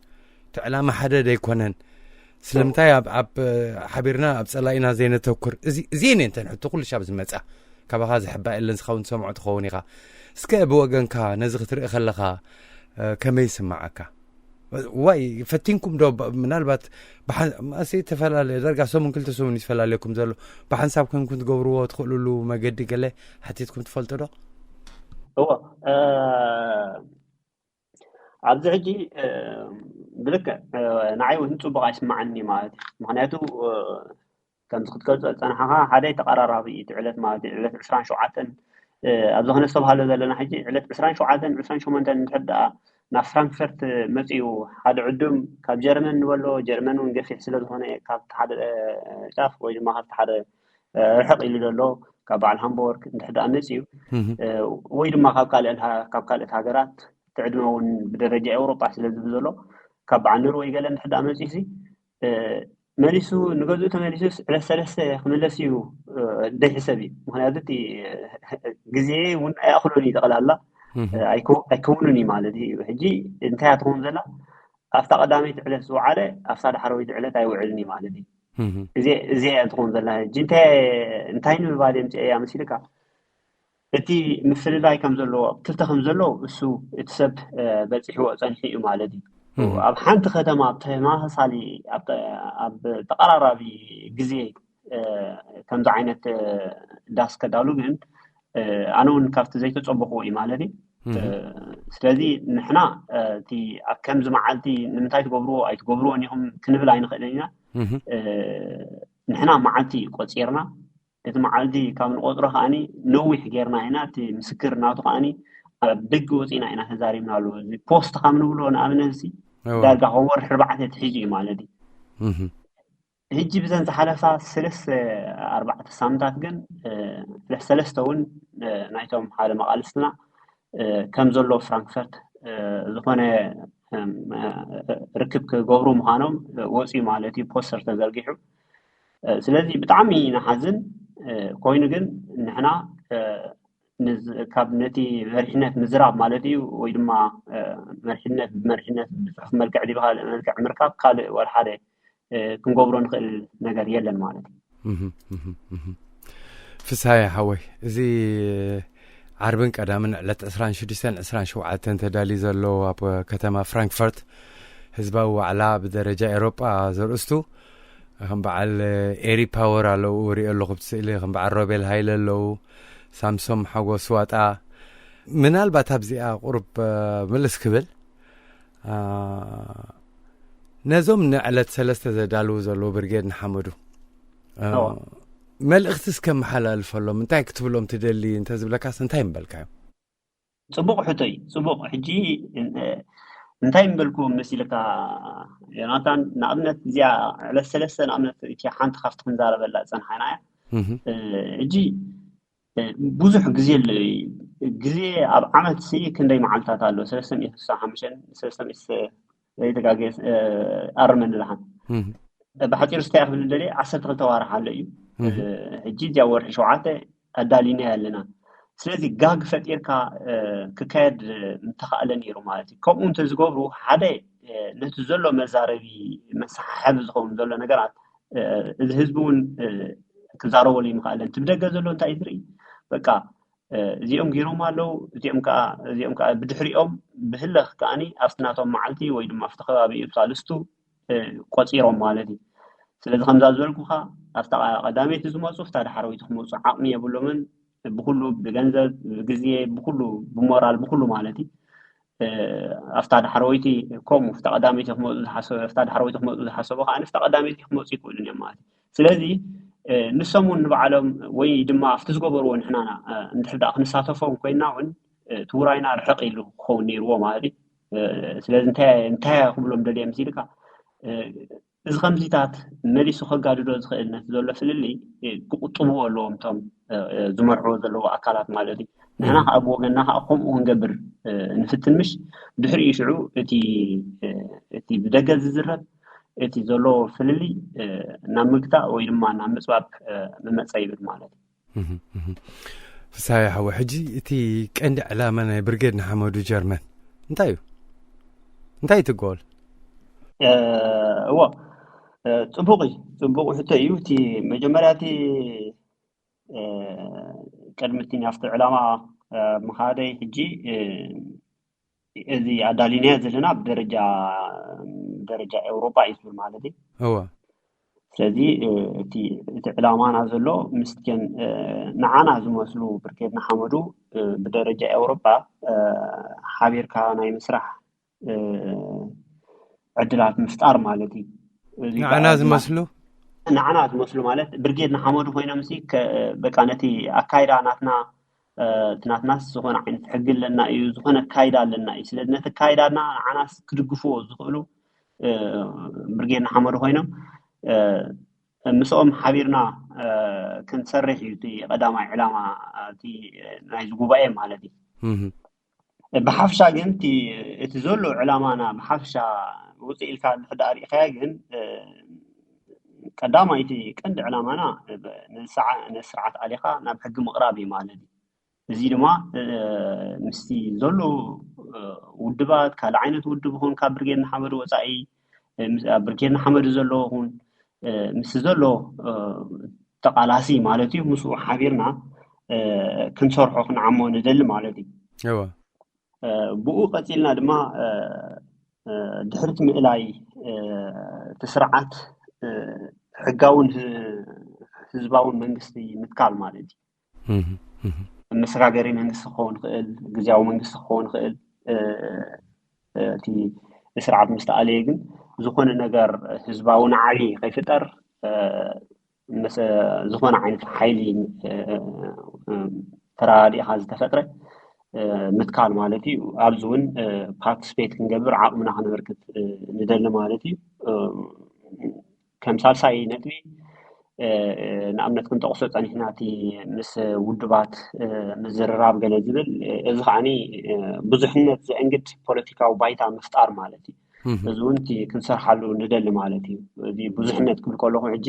እቲ ዕላማ ሓደ ደይኮነን? ስለምንታይ ኣብ ኣብ ሓቢርና ኣብ ፀላኢና ዘይነተኩር? እዚ እዚን እንተን ሕቶ ኩሉ ሻብ ዝመፃ ካባኻ ዝሕባእ የለን። ዝኸውን ትሰምዖ ትኸውን ኢኻ። እስከ ብወገንካ ነዚ ክትርኢ ከለኻ ከመይ ይስምዓካ? ዋይ ፈቲንኩም ዶ ምናልባት ማእሰይ ተፈላለየ ዳርጋ ሰሙን ክልተ ሰሙን ይፈላለየኩም ዘሎ ብሓንሳብ ኮንኩም ትገብርዎ ትኽእልሉ መገዲ ገለ ሓቲትኩም ትፈልጡ ዶ? እዎ ኣብዚ ሕጂ ብልክዕ ንዓይ እውን ፅቡቅ ኣይስማዓኒ ማለት እዩ። ምክንያቱ ከምዚ ክትገልፆ ዝፀናሓኻ ሓደ ተቀራራቢ እቲ ዕለት ማለት እዩ ዕለት ዕስራን ሸውዓተን ኣብዚ ክነስተብሃሎ ዘለና ሕጂ ዕለት ዕስራን ሸውዓተን ዕስራን ሸሞንተን እንድሕር ደኣ ናብ ፍራንክፈርት መፂኡ ሓደ ዕዱም ካብ ጀርመን ንበሎ ጀርመን እውን ገፊሕ ስለዝኾነ ካብቲ ሓደ ጫፍ ወይ ድማ ካብቲ ሓደ ርሕቕ ኢሉ ዘሎ ካብ በዓል ሃምቦርግ እንድሕር ደኣ መፂኡ ወይ ድማ ካብ ካልኦት ሃገራት እቲ ዕድመ እውን ብደረጃ ኤውሮጳ ስለ ዝብል ዘሎ ካብ በዓል ኖርወይ ገለ እንድሕር ደኣ መፂኡ ሲ መሊሱ ንገዝኡ ተመሊሱስ ዕለት ሰለስተ ክምለስ እዩ ደይ ሕሰብ እዩ። ምክንያቱ እቲ ግዜ እውን ኣይኣኽሎን እዩ ጠቕላላ ኣይከውንን እዩ ማለት እዩ። ሕጂ እንታይ እያ ትኸውን ዘላ ኣብታ ቀዳመይቲ ዕለት ዝወዓለ ኣብታ ዳሕረወይቲ ዕለት ኣይውዕልን እዩ ማለት እዩ። እዚ እያ ትኸውን ዘላ። ሕጂ እንታይ ንምባል እየ ምፅአ እያ መሲልካ እቲ ምፍልላይ ከም ዘለዎ ክፍተ ከም ዘለዎ እሱ እቲ ሰብ በፂሕዎ ፀኒሑ እዩ ማለት እዩ። ኣብ ሓንቲ ከተማ ተመሳሳሊ ኣብ ተቐራራቢ ግዜ ከምዚ ዓይነት ዳስ ከዳሉ ግን ኣነ እውን ካብቲ ዘይተፀበኽዎ እዩ ማለት እዩ። ስለዚ ንሕና እቲ ኣብ ከምዚ መዓልቲ ንምንታይ ትገብርዎ ኣይትገብርዎን ኢኹም ክንብል ኣይንኽእልን ኢና። ንሕና መዓልቲ ቆፂርና እቲ መዓልቲ ካብ ንቆፅሮ ከዓኒ ነዊሕ ጌርና ኢና። እቲ ምስክር ናቱ ከዓኒ ኣብ ደገ ወፂና ኢና ተዛሪብናሉ። እዚ ፖስት ካብ ንብሎ ንኣብነት እዚ ዳርጋ ካብ ወርሒ ኣርባዕተ ትሒዙ እዩ ማለት እዩ። ሕጂ ብዘን ዝሓለፋ ሰለስተ ኣርባዕተ ሳምንታት ግን ፍልሕ ሰለስተ እውን ናይቶም ሓደ መቃልስትና ከም ዘሎ ፍራንክፈርት ዝኾነ ርክብ ክገብሩ ምዃኖም ወፅዩ ማለት እዩ ፖስተር ተዘርጊሑ። ስለዚ ብጣዕሚ ንሓዝን ኮይኑ ግን ንሕና ካብ ነቲ መሪሕነት ምዝራብ ማለት እዩ ወይ ድማ መሪሕነት ብመሪሕነት ብፅሑፍ መልክዕ ዲብ ካልእ መልክዕ ምርካብ ካልእ ወላ ሓደ ክንገብሮ ንኽእል ነገር የለን ማለት እዩ። ፍስሃየ ሓወይ እዚ ዓርብን ቀዳምን ዕለት ዕስራን ሽዱሽተን ዕስራን ሸውዓተን ተዳልዩ ዘሎ ኣብ ከተማ ፍራንክፈርት ህዝባዊ ዋዕላ ብደረጃ ኤሮጳ ዘርእስቱ ከም በዓል ኤሪ ፓወር ኣለዉ ሪኦ ኣለኹ ብቲ ስእሊ ከም በዓል ሮቤል ሃይለ ኣለዉ ሳምሶም ሓጎስ ዋጣ ምናልባት ኣብዚኣ ቁሩብ ምልስ ክብል ነዞም ንዕለት ሰለስተ ዘዳልዉ ዘለዉ ብርጌድ ንሓመዱ መልእኽቲ እስከ መሓላልፈሎም እንታይ ክትብሎም ትደሊ እንተዝብለካስ እንታይ ምበልካዮም? ፅቡቕ ሕቶ እዩ። ፅቡቕ ሕጂ እንታይ ምበልኩ መሲልካ ዮናታን? ንኣብነት እዚኣ ዕለት ሰለስተ ንኣብነት እቲ ሓንቲ ካብቲ ክንዛረበላ ዝፀንሓና እያ። ሕጂ ብዙሕ ግዜ ኣሎ። ግዜ ኣብ ዓመት ሲ ክንደይ መዓልታት ኣሎ? ሰለስተ ሚእቲ ስሳ ሓሙሽተ ሰለስተ ሚእቲ ዘይተጋገ ኣርመኒ ዝሓን ብሓፂሩ ስታይ ክብል ደለ ዓሰርተ ክልተ ዋርሕ ኣሎ እዩ። ሕጂ እዚኣ ወርሒ ሸውዓተ ኣዳሊና ኣለና። ስለዚ ጋግ ፈጢርካ ክካየድ ምተኻእለ ነይሩ ማለት እዩ። ከምኡ እንተዝገብሩ ሓደ ነቲ ዘሎ መዛረቢ መሰሓሓቢ ዝኸውን ዘሎ ነገራት እዚ ህዝቢ እውን ክዛረበሉ ይምኽኣለን። እቲ ብደገ ዘሎ እንታይ ዝርኢ በቃ እዚኦም ገይሮም ኣለዉ እዚኦም ከዓ እዚኦም ከዓ ብድሕሪኦም ብህለኽ ከዓኒ ኣብቲ ናቶም መዓልቲ ወይ ድማ ኣብቲ ከባቢ እዩ ሳልስቱ ቆፂሮም ማለት እዩ። ስለዚ ከምዛ ዝበልኩኻ ኣብታ ቀዳመይቲ ዝመፁ ፍታ ዳሕረወይቲ ክመፁ ዓቕሚ የብሎምን። ብኩሉ፣ ብገንዘብ፣ ብግዜ፣ ብኩሉ፣ ብሞራል፣ ብኩሉ ማለት እዩ። ኣብታ ዳሕረወይቲ ከምኡ ኣብታ ቀዳመይቲ ክመፁ ዝሓሰቡ፣ ኣብታ ዳሕረወይቲ ክመፁ ዝሓሰቡ ከዓ ኣብታ ቀዳመይቲ ክመፁ ይክእሉን እዮም ማለት እዩ። ስለዚ ንሶም እውን ንባዕሎም ወይ ድማ ኣብቲ ዝገበርዎ ንሕናና እንድሕር ደኣ ክንሳተፎም ኮይና እውን እቲ ውራይና ርሕቕ ኢሉ ክኸውን ነይርዎ ማለት እዩ። ስለዚ እንታይ እንታይ ክብሎም ደልየ ምስ ኢልካ፣ እዚ ከምዚታት መሊሱ ከጋድዶ ዝኽእል ነቲ ዘሎ ፍልልይ ክቁጥብዎ ኣለዎም እቶም ዝመርሕዎ ዘለዉ ኣካላት ማለት እዩ። ንሕና ከዓ ብወገንና ከዓ ከምኡ ክንገብር ንፍትን ምሽ፣ ድሕሪኡ ሽዑ እቲ እቲ ብደገ ዝዝረብ እቲ ዘሎ ፍልልይ ናብ ምግታእ ወይ ድማ ናብ ምፅባብ ምመፀ ይብል ማለት እዩ። ፍሳይ ሓወ፣ ሕጂ እቲ ቀንዲ ዕላማ ናይ ብርጌድ ንሓመዱ ጀርመን እንታይ እዩ? እንታይ እዩ ትጎል? እዎ፣ ፅቡቅ እዩ፣ ፅቡቅ ሕቶ እዩ። እቲ መጀመርያ እቲ ቅድሚ እቲ ናብቲ ዕላማ ምኻደይ ሕጂ እዚ ኣዳሊናዮ ዘለና ብደረጃ ደረጃ ኤውሮጳ እዩ ዝብል ማለት እዩ። እወ። ስለዚ እቲ እቲ ዕላማና ዘሎ ምስትከን ንዓና ዝመስሉ ብርጌድ ንሓመዱ ብደረጃ ኤውሮጳ ሓቢርካ ናይ ምስራሕ ዕድላት ምፍጣር ማለት እዩ። ንዓና ዝመስሉ ንዓና ዝመስሉ ማለት ብርጌድ ንሓመዱ ኮይኖም ሲ በቃ ነቲ ኣካይዳ ናትና እቲ ናትናስ ዝኾነ ዓይነት ሕጊ ኣለና እዩ፣ ዝኾነ ኣካይዳ ኣለና እዩ። ስለዚ ነቲ ኣካይዳና ንዓናስ ክድግፍዎ ዝኽእሉ ብርጌድ ንሓመዱ ኮይኖም ምስኦም ሓቢርና ክንሰርሕ እዩ እቲ ቀዳማይ ዕላማ እቲ ናይዚ ጉባኤ ማለት እዩ። ብሓፍሻ ግን እቲ ዘሎ ዕላማና ብሓፍሻ ውፅእ ኢልካ እንድሕር ሪኢኻያ ግን ቀዳማይቲ ቀንዲ ዕላማና ንስርዓት ኣሊኻ ናብ ሕጊ ምቕራብ እዩ ማለት እዩ። እዚ ድማ ምስቲ ዘሎ ውድባት ካልእ ዓይነት ውድብ ይኹን ካብ ብርጌድ ንሓመዱ ወፃኢ ኣብ ብርጌድ ንሓመዱ ዘለዎ ይኹን ምስ ዘሎ ተቃላሲ ማለት እዩ ምስኡ ሓቢርና ክንሰርሖ ክንዓሞ ንደሊ ማለት እዩ። ብኡ ቀፂልና ድማ ድሕርቲ ምእላይ እቲ ስርዓት ሕጋውን ህዝባውን መንግስቲ ምትካል ማለት እዩ። መሰጋገሪ መንግስቲ ክኸውን ይኽእል፣ ግዝያዊ መንግስቲ ክኸውን ይኽእል። እቲ ስርዓት ምስ ተኣለየ ግን ዝኾነ ነገር ህዝባዊ ናዕቢ ከይፍጠር ዝኾነ ዓይነት ሓይሊ ተራዲእካ ዝተፈጥረ ምትካል ማለት እዩ። ኣብዚ እውን ፓርቲስፔት ክንገብር ዓቕምና ከነበርክት ንደሊ ማለት እዩ። ከም ሳልሳይ ነጥቢ ንኣብነት ክንጠቕሶ ፀኒሕና እቲ ምስ ውድባት ምዝርራብ ገለ ዝብል እዚ ከዓኒ ብዙሕነት ዘእንግድ ፖለቲካዊ ባይታ ምፍጣር ማለት እዩ። እዚ እውን እቲ ክንሰርሓሉ ንደሊ ማለት እዩ። እዚ ብዙሕነት ክብል ከለኹ ሕጂ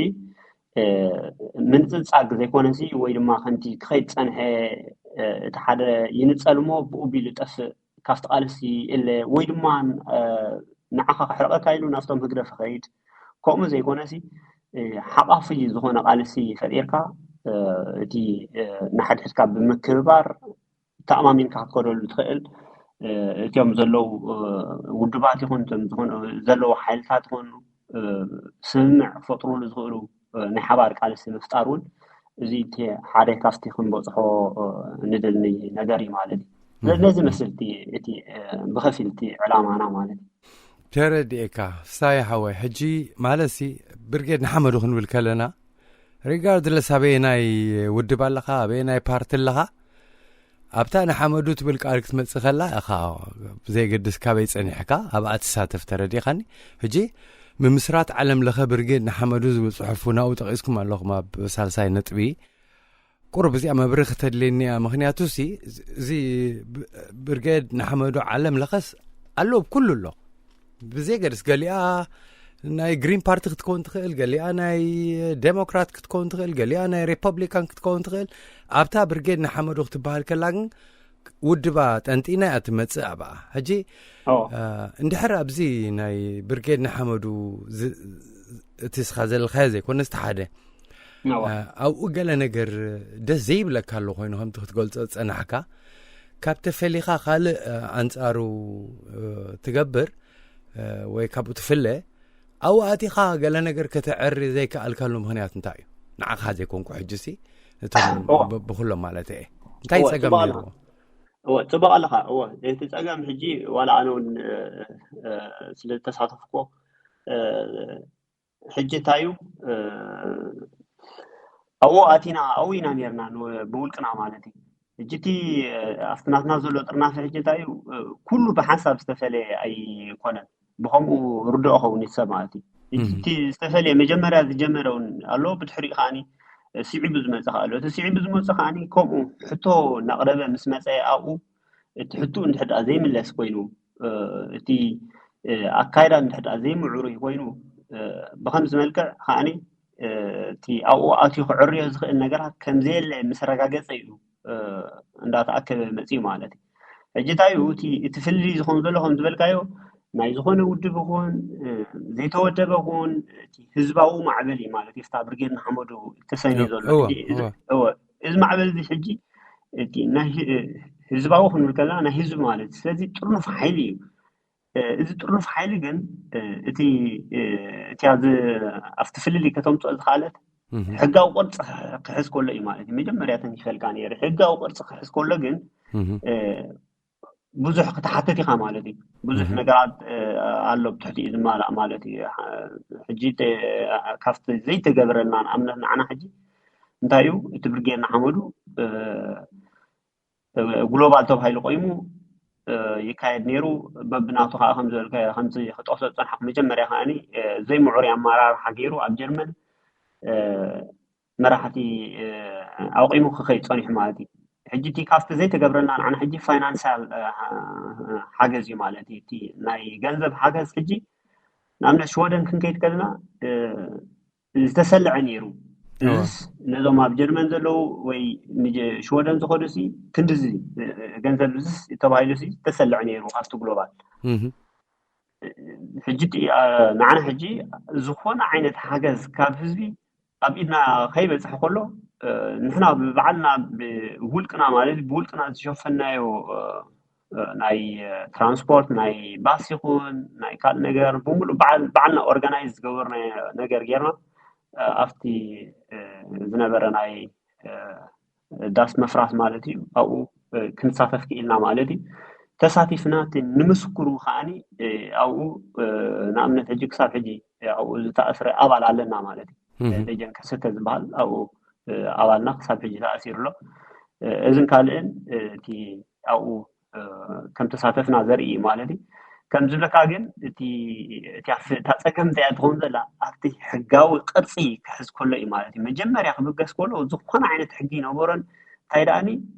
ምንፅንፃግ ዘይኮነሲ ወይ ድማ ከምቲ ክኸይድ ፀንሐ እቲ ሓደ ይንፀል እሞ ብኡ ቢሉ ጠፍእ ካብቲ ቃልሲ እለ ወይ ድማ ንዓኻ ክሕርቐካ ኢሉ ናብቶም ህግደፍ ኸይድ ከምኡ ዘይኮነሲ ሓቃፊ ዝኾነ ቃልሲ ፈጢርካ እቲ ንሓድሕድካ ብምክብባር ተኣማሚንካ ክትከደሉ ትኽእል እቲኦም ዘለዉ ውድባት ይኹን እቶም ዝኾኑ ዘለዉ ሓይልታት ይኾኑ ስምምዕ ክፈጥሩሉ ዝኽእሉ ናይ ሓባር ቃልሲ ምፍጣር እውን እዚ እቲ ሓደ ካብቲ ክንበፅሖ ንደሊ ነገር እዩ ማለት እዩ። ስለዚ ነዚ መስል እቲ እቲ ብኸፊል እቲ ዕላማና ማለት እዩ። ተረድኤካ ፍሳይ ሓወይ። ሕጂ ማለትሲ ብርጌድ ንሓመዱ ክንብል ከለና ሪጋርድለስ ኣበየናይ ውድብ ኣለኻ ኣበየናይ ፓርቲ ኣለኻ ኣብታ ንሓመዱ ትብል ቃል ክትመጽእ ከላ እኻ ብዘየገድስ ካበይ ጸኒሕካ ኣብኣ ትሳተፍ ተረዲኻኒ። ሕጂ ምምስራት ዓለም ለኸ ብርጌድ ንሓመዱ ዝብል ጽሑፍ ናብኡ ጠቒስኩም ኣለኹም ኣብ ሳልሳይ ነጥቢ። ቁሩብ እዚኣ መብርህ ከተድልየኒ እያ። ምኽንያቱ ሲ እዚ ብርጌድ ንሓመዱ ዓለም ለኸስ ኣሎ፣ ኩሉ ኣሎ። ብዘየገድስ ገሊኣ ናይ ግሪን ፓርቲ ክትከውን ትኽእል፣ ገሊኣ ናይ ዴሞክራት ክትከውን ትኽእል፣ ገሊኣ ናይ ሪፐብሊካን ክትከውን ትኽእል። ኣብታ ብርጌድ ንሓመዱ ክትበሃል ከላ ግን ውድባ ጠንጢና እያ ትመጽእ ኣብኣ። ሕጂ እንድሕር ኣብዚ ናይ ብርጌድ ንሓመዱ እቲ ስኻ ዘለኻዮ ዘይኮነ ዝተሓደ ኣብኡ ገለ ነገር ደስ ዘይብለካ ኣሎ ኮይኑ ከምቲ ክትገልጾ ዝጸናሕካ ካብ ተፈሊኻ ካልእ ኣንጻሩ ትገብር ወይ ካብኡ ትፍለ ኣብኡ ኣቲኻ ገለ ነገር ከተዕሪ ዘይከኣልካሉ ምኽንያት እንታይ እዩ? ንዓኻ ዘይኮንኩ ሕጂ ሲ እቶም ብ- ብኩሎም ማለት እየ። እንታይ እወ፣ ጸገም ጽቡቕ ነይሩ? ኣለኻ። እወ፣ ጽቡቕ ኣለኻ። እወ፣ እቲ ጸገም ሕጂ ዋላ ኣነ እውን፣ እ፣ እ፣ ስለ ዝተሳተፍኩ፣ እ፣ ሕጂ እንታይ እዩ፣ እ፣ ኣብኡ ኣቲና፣ ኣብኡ ኢና ነርና፣ ን- ብውልቅና ማለት እዩ። ሕጂ እቲ፣ እ፣ ኣብቲ ናትና ዘሎ ጥርናፈ ሕጂ እንታይ እዩ፣ እ፣ ኩሉ ብሓንሳብ ዝተፈለየ ኣይኮነን። ብኸምኡ ርድኦ ኸውን ይሰብ ማለት እዩ። እቲ ዝተፈለየ መጀመርያ ዝጀመረ እውን ኣሎ፣ ብድሕሪኡ ከዓኒ ስዒቡ ዝመፀ ከኣ ኣሎ። እቲ ስዒቡ ዝመፀ ከዓኒ ከምኡ ሕቶ እናቕረበ ምስ መፀ ኣብኡ እቲ ሕቶ እንድሕር ደኣ ዘይምለስ ኮይኑ፣ እ፣ እቲ፣ እ፣ ኣካይዳ እንድሕር ደኣ ዘይምዕሩይ ኮይኑ፣ እ፣ ብኸምዚ መልክዕ ከዓኒ፣ እ፣ እቲ ኣብኡ ኣትዩ ክዕርዮ ዝኽእል ነገራት ከም ዘየለ ምስ ኣረጋገፀ እዩ፣ እ፣ እንዳተኣከበ መፅዩ ማለት እዩ። ሕጂ እንታይ እዩ እቲ፣ እቲ ፍልልይ ዝኾን ዘሎ ከም ዝበልካዮ ናይ ዝኾነ ውድብ ይኹን፣ እ፣ ዘይተወደበ ይኹን እቲ ህዝባዊ ማዕበል እዩ ማለት እዩ። ፍታ ብርጌድ ንሓመዱ ተሰንዩ ዘሎ እወ፣ ሕጂ እዚ፣ እወ። እወ፣ እዚ ማዕበል እዚ ሕጂ እቲ ናይ ህ-፣ ህዝባዊ ክንብል ከለና ናይ ህዝቢ ማለት እዩ። ስለዚ ጥርኑፍ ሓይሊ እዩ። እ፣ እዚ ጥርኑፍ ሓይሊ ግን፣ እ፣ እቲ፣ እ፣ እቲ ኣብዚ ኣብቲ ፍልልይ ከተምፅኦ ዝኸኣለት እህ፣ ሕጋዊ ቅርፂ ክሕ- ክሕዝ ከሎ እዩ ማለት እዩ። መጀመርያ ተንኪፈልካ ነይሩ። ሕጋዊ ቅርፂ ክሕዝ ከሎ ግን፣ እህ፣ እ፣ ብዙሕ ክትሓትት ኢኻ ማለት እዩ። ብዙሕ እህ፣ ነገራት፣ እ፣ ኣሎ ብትሕቲ እዩ ዝማላእ ማለት እዩ። ሓ- ሕጂ ተ- ካብቲ ዘይተገበረልና ንኣብነት ንዓና ሕጂ እንታይ እዩ እቲ ብርጌድ ንሓመዱ፣ እ፣ ግሎባል ተባሂሉ ቆይሙ፣ እ፣ ይካየድ ነይሩ። በብናቱ ከዓ ከም ዝበልካዮ ከምዚ ክጠቕሶ ዝፀናሕኩ መጀመርያ ከዓኒ፣ እ፣ ዘይምዑሩይ ኣመራርሓ ገይሩ ኣብ ጀርመን፣ እ፣ መራሕቲ፣ እ፣ ኣቑሙ ክኸይድ ፀኒሑ ማለት እዩ። ሕጂ እቲ ካብቲ ዘይተገብረልና ንዓና ሕጂ ፋይናንሳል፣ እ፣ ሓገዝ እዩ ማለት እዩ። እቲ ናይ ገንዘብ ሓገዝ ሕጂ ንኣብነት ሽወደን ክንከይድ ከለና፣ እ፣ ዝተሰልዐ ነይሩ። እወ። እዚስ ነዞም ኣብ ጀርመን ዘለዉ ወይ ንጀ- ሽወደን ዝኸዱ ሲ ክንድዚ፣ እ፣ ገንዘብ እዚስ ተባሂሉ ሲ ዝተሰልዐ ነይሩ ካብቲ ግሎባል። እህ፣ ሕጂ እቲ፣ እ፣ ንዓና ሕጂ ዝኾነ ዓይነት ሓገዝ ካብ ህዝቢ ኣብ ኢድና ከይበፅሐ ከሎ፣ እ፣ ንሕና ብባዕልና ብውልቅና ማለት ብውልቅና ዝሸፈናዮ፣ እ፣ እ፣ ናይ፣ እ፣ ትራንስፖርት ናይ ባስ ይኹን ናይ ካልእ ነገር ብምሉእ በዓል- ባዕልና ኦርጋናይዝ ዝገበርናዮ ነገር ጌርና፣ እ፣ ኣብቲ፣ እ፣ ዝነበረ ናይ፣ እ፣ ዳስ መፍራስ ማለት እዩ። ኣብኡ፣ እ፣ ክንሳተፍ ክኢልና ማለት እዩ። ተሳቲፍና እቲ ንምስክሩ ከዓኒ፣ እ፣ ኣብኡ፣ እ፣ ንኣብነት ሕጂ ክሳብ ሕጂ ኣብኡ ዝተኣስረ ኣባል ኣለና ማለት እዩ። እህ፣ ደጀን ከሰተ ዝበሃል ኣብኡ፣ እ፣ ኣባልና ክሳብ ሕጂ ተኣሲሩ ኣሎ። እ፣ እዝን ካልእን፣ እ፣ እቲ ኣብኡ፣ እ፣ ከም ተሳተፍና ዘርኢ እዩ ማለት እዩ። ከም ዝብለካ ግን እቲ፣ እቲ ኣፍ- እታ ፀገም እንታይ እያ ትኸውን ዘላ ኣብቲ ሕጋዊ ቅርፂ ክሕዝ ከሎ እዩ ማለት እዩ። መጀመርያ ክብገስ ከሎ ዝኾነ ዓይነት ሕጊ ይነበሮን እንታይ ደኣኒ፣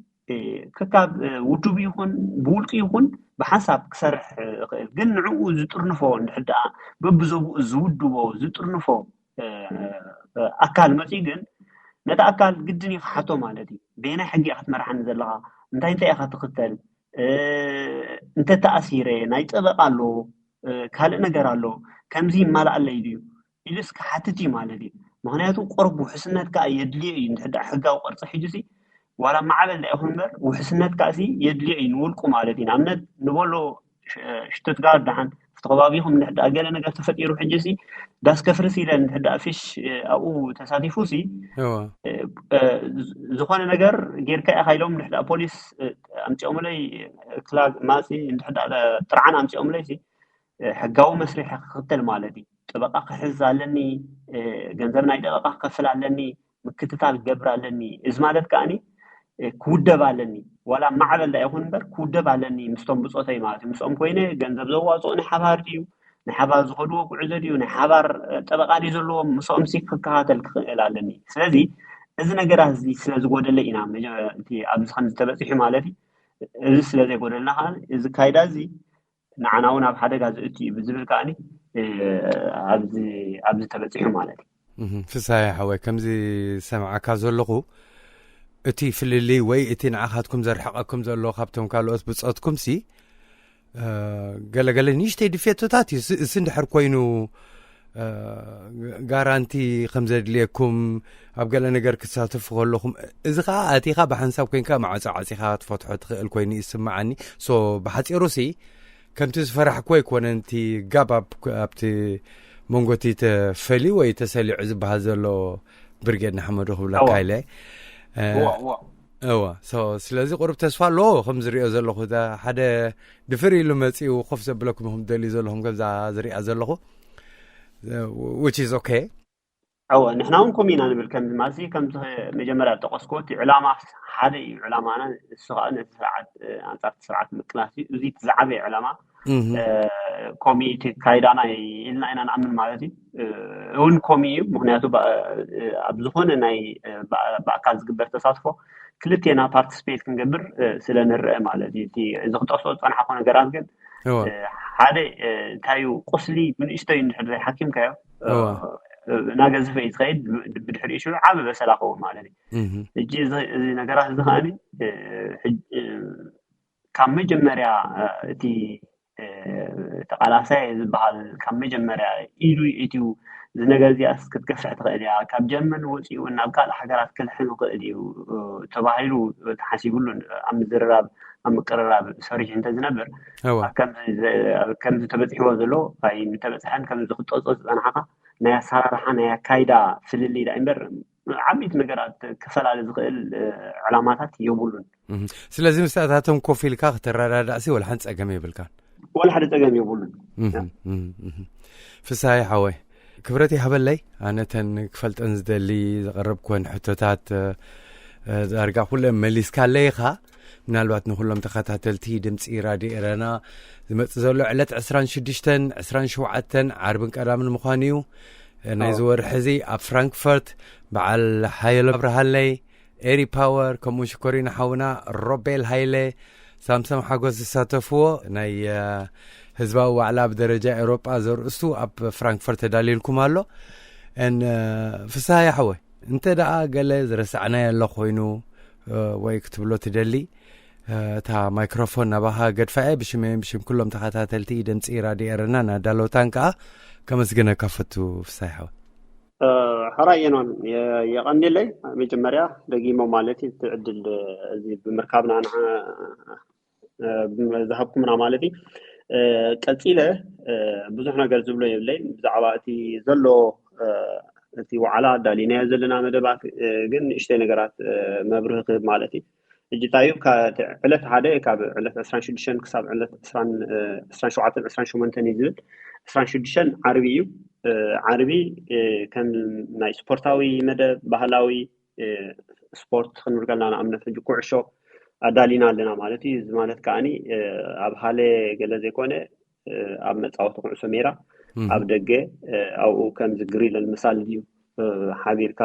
እ፣ ከካብ፣ እ፣ ውድብ ይኹን ብውልቂ ይኹን ብሓንሳብ ክሰርሕ ይኽእል። ግን ንዕኡ ዝጥርንፎ እንድሕር ደኣ በብዞብኡ ዝውድቦ ዝጥርንፎ፣ እ፣ እ፣ ኣካል መፅኡ ግን ነቲ ኣካል ግድን እዩ ክሓቶ ማለት እዩ። በየናይ ሕጊ ኢኻ ክትመርሓኒ ዘለኻ? እንታይ እንታይ ኢኻ ትኽተል? እ፣ እንተተኣሲረ ናይ ጠበቃ ኣሎ፣ እ፣ ካልእ ነገር ኣሎ፣ ከምዚ ይማልኣለይ ድዩ ኢሉስ ክሓትት እዩ ማለት እዩ። ምኽንያቱ ቁሩብ ውሕስነት ከኣ የድልዮ እዩ። እንድሕር ደኣ ሕጋዊ ቅርፂ ሒዙ ሲ ዋላ ማዕበል ዳ ይኹን እምበር ውሕስነት ከኣ ሲ የድልዮ እዩ ንውልቁ ማለት እዩ። ንኣብነት ንበሎ ሽ- ሽቱትጋርት ደሓን ኣብቲ ከባቢኹም እንድሕር ደኣ ገለ ነገር ተፈጢሩ ሕጂ ሲ ዳስ ከፍርስ ኢለ እንድሕር ደኣ ፊሽ፣ እ፣ ኣብኡ ተሳቲፉ ሲ እወ። እ፣ እ፣ ዝ- ዝኾነ ነገር ጌርካ ኢኻ ኢሎም እንድሕር ደኣ ፖሊስ፣ እ፣ ኣምፂኦምለይ ክላግ ማፂ እንድሕር ደኣ ጥርዓን ኣምፂኦምለይ ሲ እ፣ ሕጋዊ መስርሕ ክኽተል ማለት እዩ። ጠበቃ ክሕዝ ኣለኒ፣ እ፣ ገንዘብ ናይ ጠበቃ ክከፍል ኣለኒ፣ ምክትታል ክገብር ኣለኒ። እዚ ማለት ከዓኒ፣ እ፣ ክውደብ ኣለኒ። ዋላ ማዕበል ዳ ይኹን እምበር ክውደብ ኣለኒ ምስቶም ብጾተይ ማለት እዩ። ምስኦም ኮይነ ገንዘብ ዘዋፅኦ ናይ ሓባር ድዩ፣ ናይ ሓባር ዝኸድዎ ጉዕዞ ድዩ፣ ናይ ሓባር፣ እ፣ ጠበቃ ድዩ ዘለዎም፣ ምስኦም ሲ ክከታተል ክኽእል ኣለኒ። ስለዚ እዚ ነገራት እዚ ስለ ዝጎደለ ኢና መጀ- እቲ ኣብዚ ከምዚ ተበፂሑ ማለት እዩ። እዚ ስለ ዘይጎደልና ከዓ እዚ ካይዳ እዚ ንዓና እውን ኣብ ሓደጋ ዘእቱ እዩ ብዝብል ከዓኒ፣ እ፣ ኣብዚ ኣብዚ ተበፂሑ ማለት እዩ። እህ፣ ፍሳሐ ሓወይ፣ ከምዚ ሰምዓካ ዘለኹ እቲ ፍልልይ ወይ እቲ ንዓኻትኩም ዘርሕቐኩም ዘሎ ካብቶም ካልኦት ብጾትኩም ሲ፣ እ፣ ገለገለ ንእሽተይ ድፌቶታት እዩ። እስ- እስ እንድሕር ኮይኑ፣ እ፣ ጋራንቲ ከም ዘድልየኩም ኣብ ገለ ነገር ክትሳተፉ ከለኹም፣ እዚ ኸዓ ኣቲኻ ብሓንሳብ ኮይንካ ማዕጾ ዓጺኻ ክትፈትሖ ትኽእል ኮይኑ ይስምዓኒ። ሶ ብሓጺሩ ሲ ከምቲ ዝፈራሕኩ ኣይኮነን። እቲ ጋብ ኣብ- ኣብቲ መንጎ እቲ ተፈልዩ ወይ ተሰሊዑ ዝበሃል ዘሎ ብርጌድ ንሓመዱ ክብለካ እወ። ኢለ። እዋ እዋ እዋ። So ስለዚ ቁሩብ ተስፋ ኣለዎ ከም ዝሪኦ ዘለኹ፣ እዛ ሓደ ድፍር ኢሉ መፂኡ ኮፍ ዘብለኩም ኢኹም ትደልዩ ዘለኹም፣ ከምዛ ዝሪኣ ዘለኹ፣ which is okay። እወ፣ ንሕና እውን ከምኡ ኢና ንብል። ከም ማለት ከምዚ መጀመርያ ዝጠቀስኩዎ፣ እቲ ዕላማ ሓደ እዩ። ዕላማና ንሱ ከዓ ነቲ ስርዓት፣ ኣንጻር እቲ ስርዓት ምቅላስ እዩ። እዚ እቲ ዝዓበየ ዕላማ። እህ። እ፣ ኮሚቴ ካይዳና ኢልና ኢና ንኣምን ማለት እዩ። እ፣ እውን ኮሚ እዩ። ምክንያቱ ብ-፣ እ፣ ኣብ ዝኾነ ናይ፣ እ፣ ብ-፣ ብኣካል ዝግበር ተሳትፎ ክልቴና ፓርቲስፔት ክንገብር፣ እ፣ ስለ ንረአ ማለት እዩ። እቲ፣ እዚ ክጠቅሶ ዝጸናሕኮ ነገራት ግን፣ እወ። እ፣ ሓደ፣ እ፣ እንታይ እዩ፣ ቁስሊ ብንእሽተይ እንድሕር ዘይሓኪምካዮ፣ እ፣ እወ። እ፣ እናገዝፈ እዩ ዝኸይድ። ብ-፣ ብድሕሪኡ ሽዑ ዓቢ በሰላ ክኸውን ማለት እዩ። እህ። ሕጂ እዚ፣ እዚ ነገራት እዚ ከኣኒ፣ እ፣ ሕጂ፣ እ፣ ካብ መጀመርያ፣ እ፣ እቲ፣ እ፣ ተቓላሳይ ዝበሃል ካብ መጀመርያ ኢዱ ይእትዩ፣ እዚ ነገር እዚኣስ ክትገፍሕ ትኽእል እያ፣ ካብ ጀርመን ወፂኡ ናብ ካልእ ሃገራት ክልሕም ይኽእል እዩ፣ እ፣ ተባሂሉ ተሓሲቡሉ ኣብ ምዝርራብ፣ ኣብ ምቅርራብ ሰሪሑ እንተዝነብር፣ እወ። ኣብ ከምዚ ዘ-፣ ኣብ ከምዚ ተበፂሕዎ ዘሎ ኣይምተበፅሐን። ከምዚ ክጠፆ ዝፀናሕኻ ናይ ኣሰራርሓ፣ ናይ ኣካይዳ ፍልልይ ዳ እምበር ዓበይቲ ነገራት ክፈላለ ዝኽእል፣ እ፣ ዕላማታት የብሉን። እህ። ስለዚ ምስታታቶም ኮፍ ኢልካ ክትረዳዳእሲ ወላ ሓንቲ ጸገም የብልካን። ወላ ሓደ ጸገም የብሉን። እህ፣ እህ፣ እህ። ፍስሃይ ሓወይ፣ ክብረት ይሃበለይ። ኣነ ተን ክፈልጠን ዝደሊ ዘቐረብኩወን ሕቶታት፣ እ፣ እ፣ ዳርጋ ኩለን መሊስካለይ ኢኻ። ምናልባት ንኩሎም ተኸታተልቲ ድምፂ ራድዮ ኤረና ዝመጽእ ዘሎ ዕለት ዕስራን ሽዱሽተን፣ ዕስራን ሸውዓተን ዓርብን ቀዳምን ምዃኑ እዩ። እ፣ ናይዚ ኣዎ። ወርሒ እዚ ኣብ ፍራንክፈርት በዓል ሓየሎ ኣብርሃለይ፣ ኤሪ ፓወር፣ ከምኡ ሽኮሪና ሓውና፣ ሮቤል ሃይለ፣ ሳምሰም ሓጎስ ዝሳተፍዎ ናይ፣ እ፣ ህዝባዊ ዋዕላ ብደረጃ ኤውሮጳ ዘርእስቱ ኣብ ፍራንክፈርት ተዳልዩልኩም ኣሎ። እን፣ እ፣ ፍስሃ ይሓወይ፣ እንተ ደኣ ገለ ዝረሳዕናዮ ኣሎ ኮይኑ፣ እ፣ ወይ ክትብሎ ትደሊ፣ እ፣ እታ ማይክሮፎን ናባኻ ገድፋ እየ። ብሽመይን ብሽም ኩሎም ተኸታተልቲ ድምፂ ራድዮ ኤረና ናዳለውታን ከኣ ከመስግነካ ፈቱ ፍስሃ ይሓወይ። እ፣ ሕራይ የኖን፣ የ-፣ የቐንየለይ። መጀመርያ ደጊሞ ማለት እዩ፣ እቲ ዕድል እዚ ብምርካብና ንዓ፣ እ፣ ዝሃብኩምና ማለት እዩ። እ፣ ቀጺለ፣ እ፣ ብዙሕ ነገር ዝብሎ የብለይን ብዛዕባ እቲ ዘሎ፣ እ፣ እቲ ዋዕላ ኣዳሊናዮ ዘለና መደባት፣ እ፣ ግን ንእሽተይ ነገራት፣ እ፣ መብርሂ ክህብ ማለት እዩ። ሕጂ እንታይ እዩ፣ ካብ ዕለት ሓደ ካብ ዕለት ዕስራን ሽዱሽተን ክሳብ ዕለት ዕስራን፣ እ፣ ዕስራን ሸውዓተን ዕስራን ሸሞንተን እዩ ዝብል። ዕስራን ሽዱሽተን ዓርቢ እዩ። እ፣ ዓርቢ፣ እ፣ ከም ናይ ስፖርታዊ መደብ፣ ባህላዊ፣ እ፣ ስፖርት ክንብል ከለና ንኣብነት ሕጂ ኩዕሾ ኣዳሊና ኣለና ማለት እዩ። እዚ ማለት ከኣኒ፣ እ፣ ኣብ ሃለ ገለ ዘይኮነ፣ እ፣ ኣብ መጻወቲ ኩዕሶ ሜዳ፣ እህ። ኣብ ደገ፣ እ፣ ኣብኡ ከምዚ ግሪል ምሳል ድዩ፣ እ፣ ሓቢርካ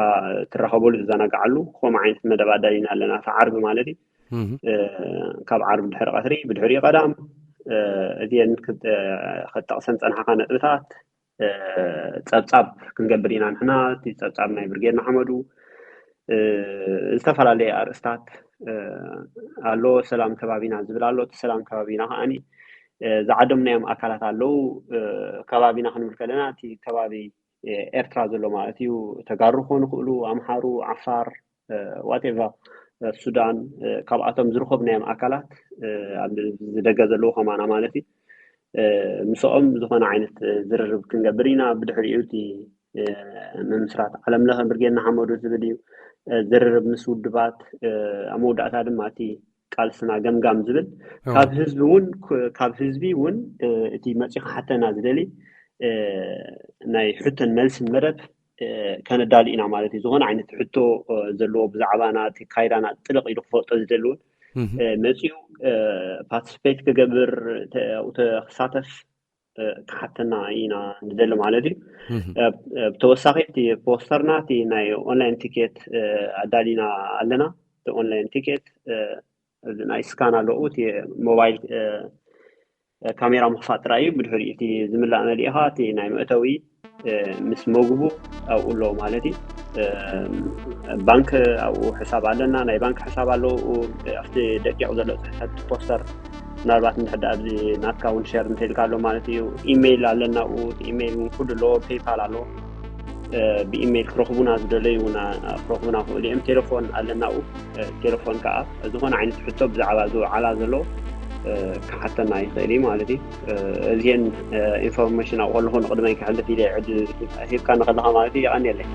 ትራኸበሉ ትዘናግዓሉ ከምኡ ዓይነት መደብ ኣዳሊና ኣለና። እቲ ዓርቢ ማለት እዩ። እህ። እ፣ ካብ ዓርቢ ድሕሪ ቀትሪ፣ ብድሕሪኡ ቀዳም፣ እ፣ እዚአን ክት-፣ እ፣ ክጠቕሰን ጸናሕካ ነጥብታት፣ እ፣ ጸብጻብ ክንገብር ኢና ንሕና። እቲ ጸብጻብ ናይ ብርጌድ ንሓመዱ፣ እ፣ ዝተፈላለየ ኣርእስታት፣ እ፣ ኣሎ። ሰላም ከባቢና ዝብል ኣሎ። እቲ ሰላም ከባቢና ከኣኒ፣ እ፣ ዝዓደምናዮም ኣካላት ኣለዉ። እ፣ ከባቢና ክንብል ከለና እቲ ከባቢ፣ እ፣ ኤርትራ ዘሎ ማለት እዩ። ተጋሩ ክኾኑ ይኽእሉ፣ ኣምሓሩ፣ ዓፋር፣ እ፣ ዋቴቨር፣ እ፣ ሱዳን፣ እ፣ ካብኣቶም ዝረኸብናዮም ኣካላት፣ እ፣ ኣብ ዝደገ ዘለዉ ከማና ማለት እዩ። እ፣ ምስኦም ዝኾነ ዓይነት፣ እ፣ ዝርርብ ክንገብር ኢና። ብድሕሪኡ እቲ፣ እ፣ ምምስራት ዓለም ለኸ ብርጌድ ንሓመዱ ዝብል እዩ። እ፣ ዝርርብ ምስ ውድባት፣ እ፣ ኣብ መወዳእታ ድማ እቲ ቃልስና ገምጋም ዝብል። እዎ። ካብ ህዝቢ እውን፣ ክ-፣ ካብ ህዝቢ እውን፣ እ፣ እቲ መጺኡ ክሓተና ዝደሊ፣ እ፣ ናይ ሕቶን መልስን መደብ፣ እ፣ ከነዳሉ ኢና ማለት እዩ። ዝኾነ ዓይነት ሕቶ፣ እ፣ ዘለዎ ብዛዕባና እቲ ካይዳና ጥልቕ ኢሉ ክፈልጦ ዝደሊ እውን፣ እህ። እ፣ መጺኡ፣ እ፣ ፓርቲስፔት ክገብር፣ ተ-፣ ተ-፣ ክሳተፍ፣ እ፣ ክሓተና ኢና ንደሊ ማለት እዩ። እህ። እ፣ እ፣ ብተወሳኺ እቲ ፖስተርና እቲ ናይ ኦንላይን ቲኬት፣ እ፣ ኣዳሊና ኣለና። እቲ ኦንላይን ቲኬት፣ እ፣ እዚ ናይ ስካን ኣለዉ፣ እቲ ሞባይል፣ እ፣ ካሜራ ምኽፋት ጥራይ እዩ። ብድሕሪኡ እቲ ዝምላእ መሊእኻ እቲ ናይ መእተዊ፣ እ፣ ምስ መግቡ ኣብኡ ኣሎ ማለት እዩ። እ፣ ባንክ ኣብኡ ሕሳብ ኣለና፣ ናይ ባንክ ሕሳብ ኣለዉ። ኣብቲ ደቂቕ ዘሎ ጽሕፈት ፖስተር ምናልባት እንድሕር ደኣ ኣብዚ ናትካ እውን ሸር እንተኢልካ ኣሎ ማለት እዩ። ኢሜይል ኣለና ኣብኡ፣ እቲ ኢሜይል እውን ኩሉ ኣለዎ፣ ፔይፓል ኣለዎ። እ፣ ብኢሜይል ክረኽቡና ዝደለዩ እውን፣ እ፣ ክረኽቡና ክእሉ እዮም። ቴሌፎን ኣለና ኣብኡ። እ፣ ቴሌፎን ከዓ ዝኾነ ዓይነት ሕቶ ብዛዕባ እዚ ዋዕላ ዘሎ፣ እ፣ ክሓተና ይኽእል እዩ ማለት እዩ። እ፣ እዚአን፣ እ፣ ኢንፎርሜሽን ኣብኡ ከለኹ ንቕድመይ ከሕልፍ ኢለ ዕድል ሂብካኒ ከለኻ ማለት እዩ። የቐንየለይ።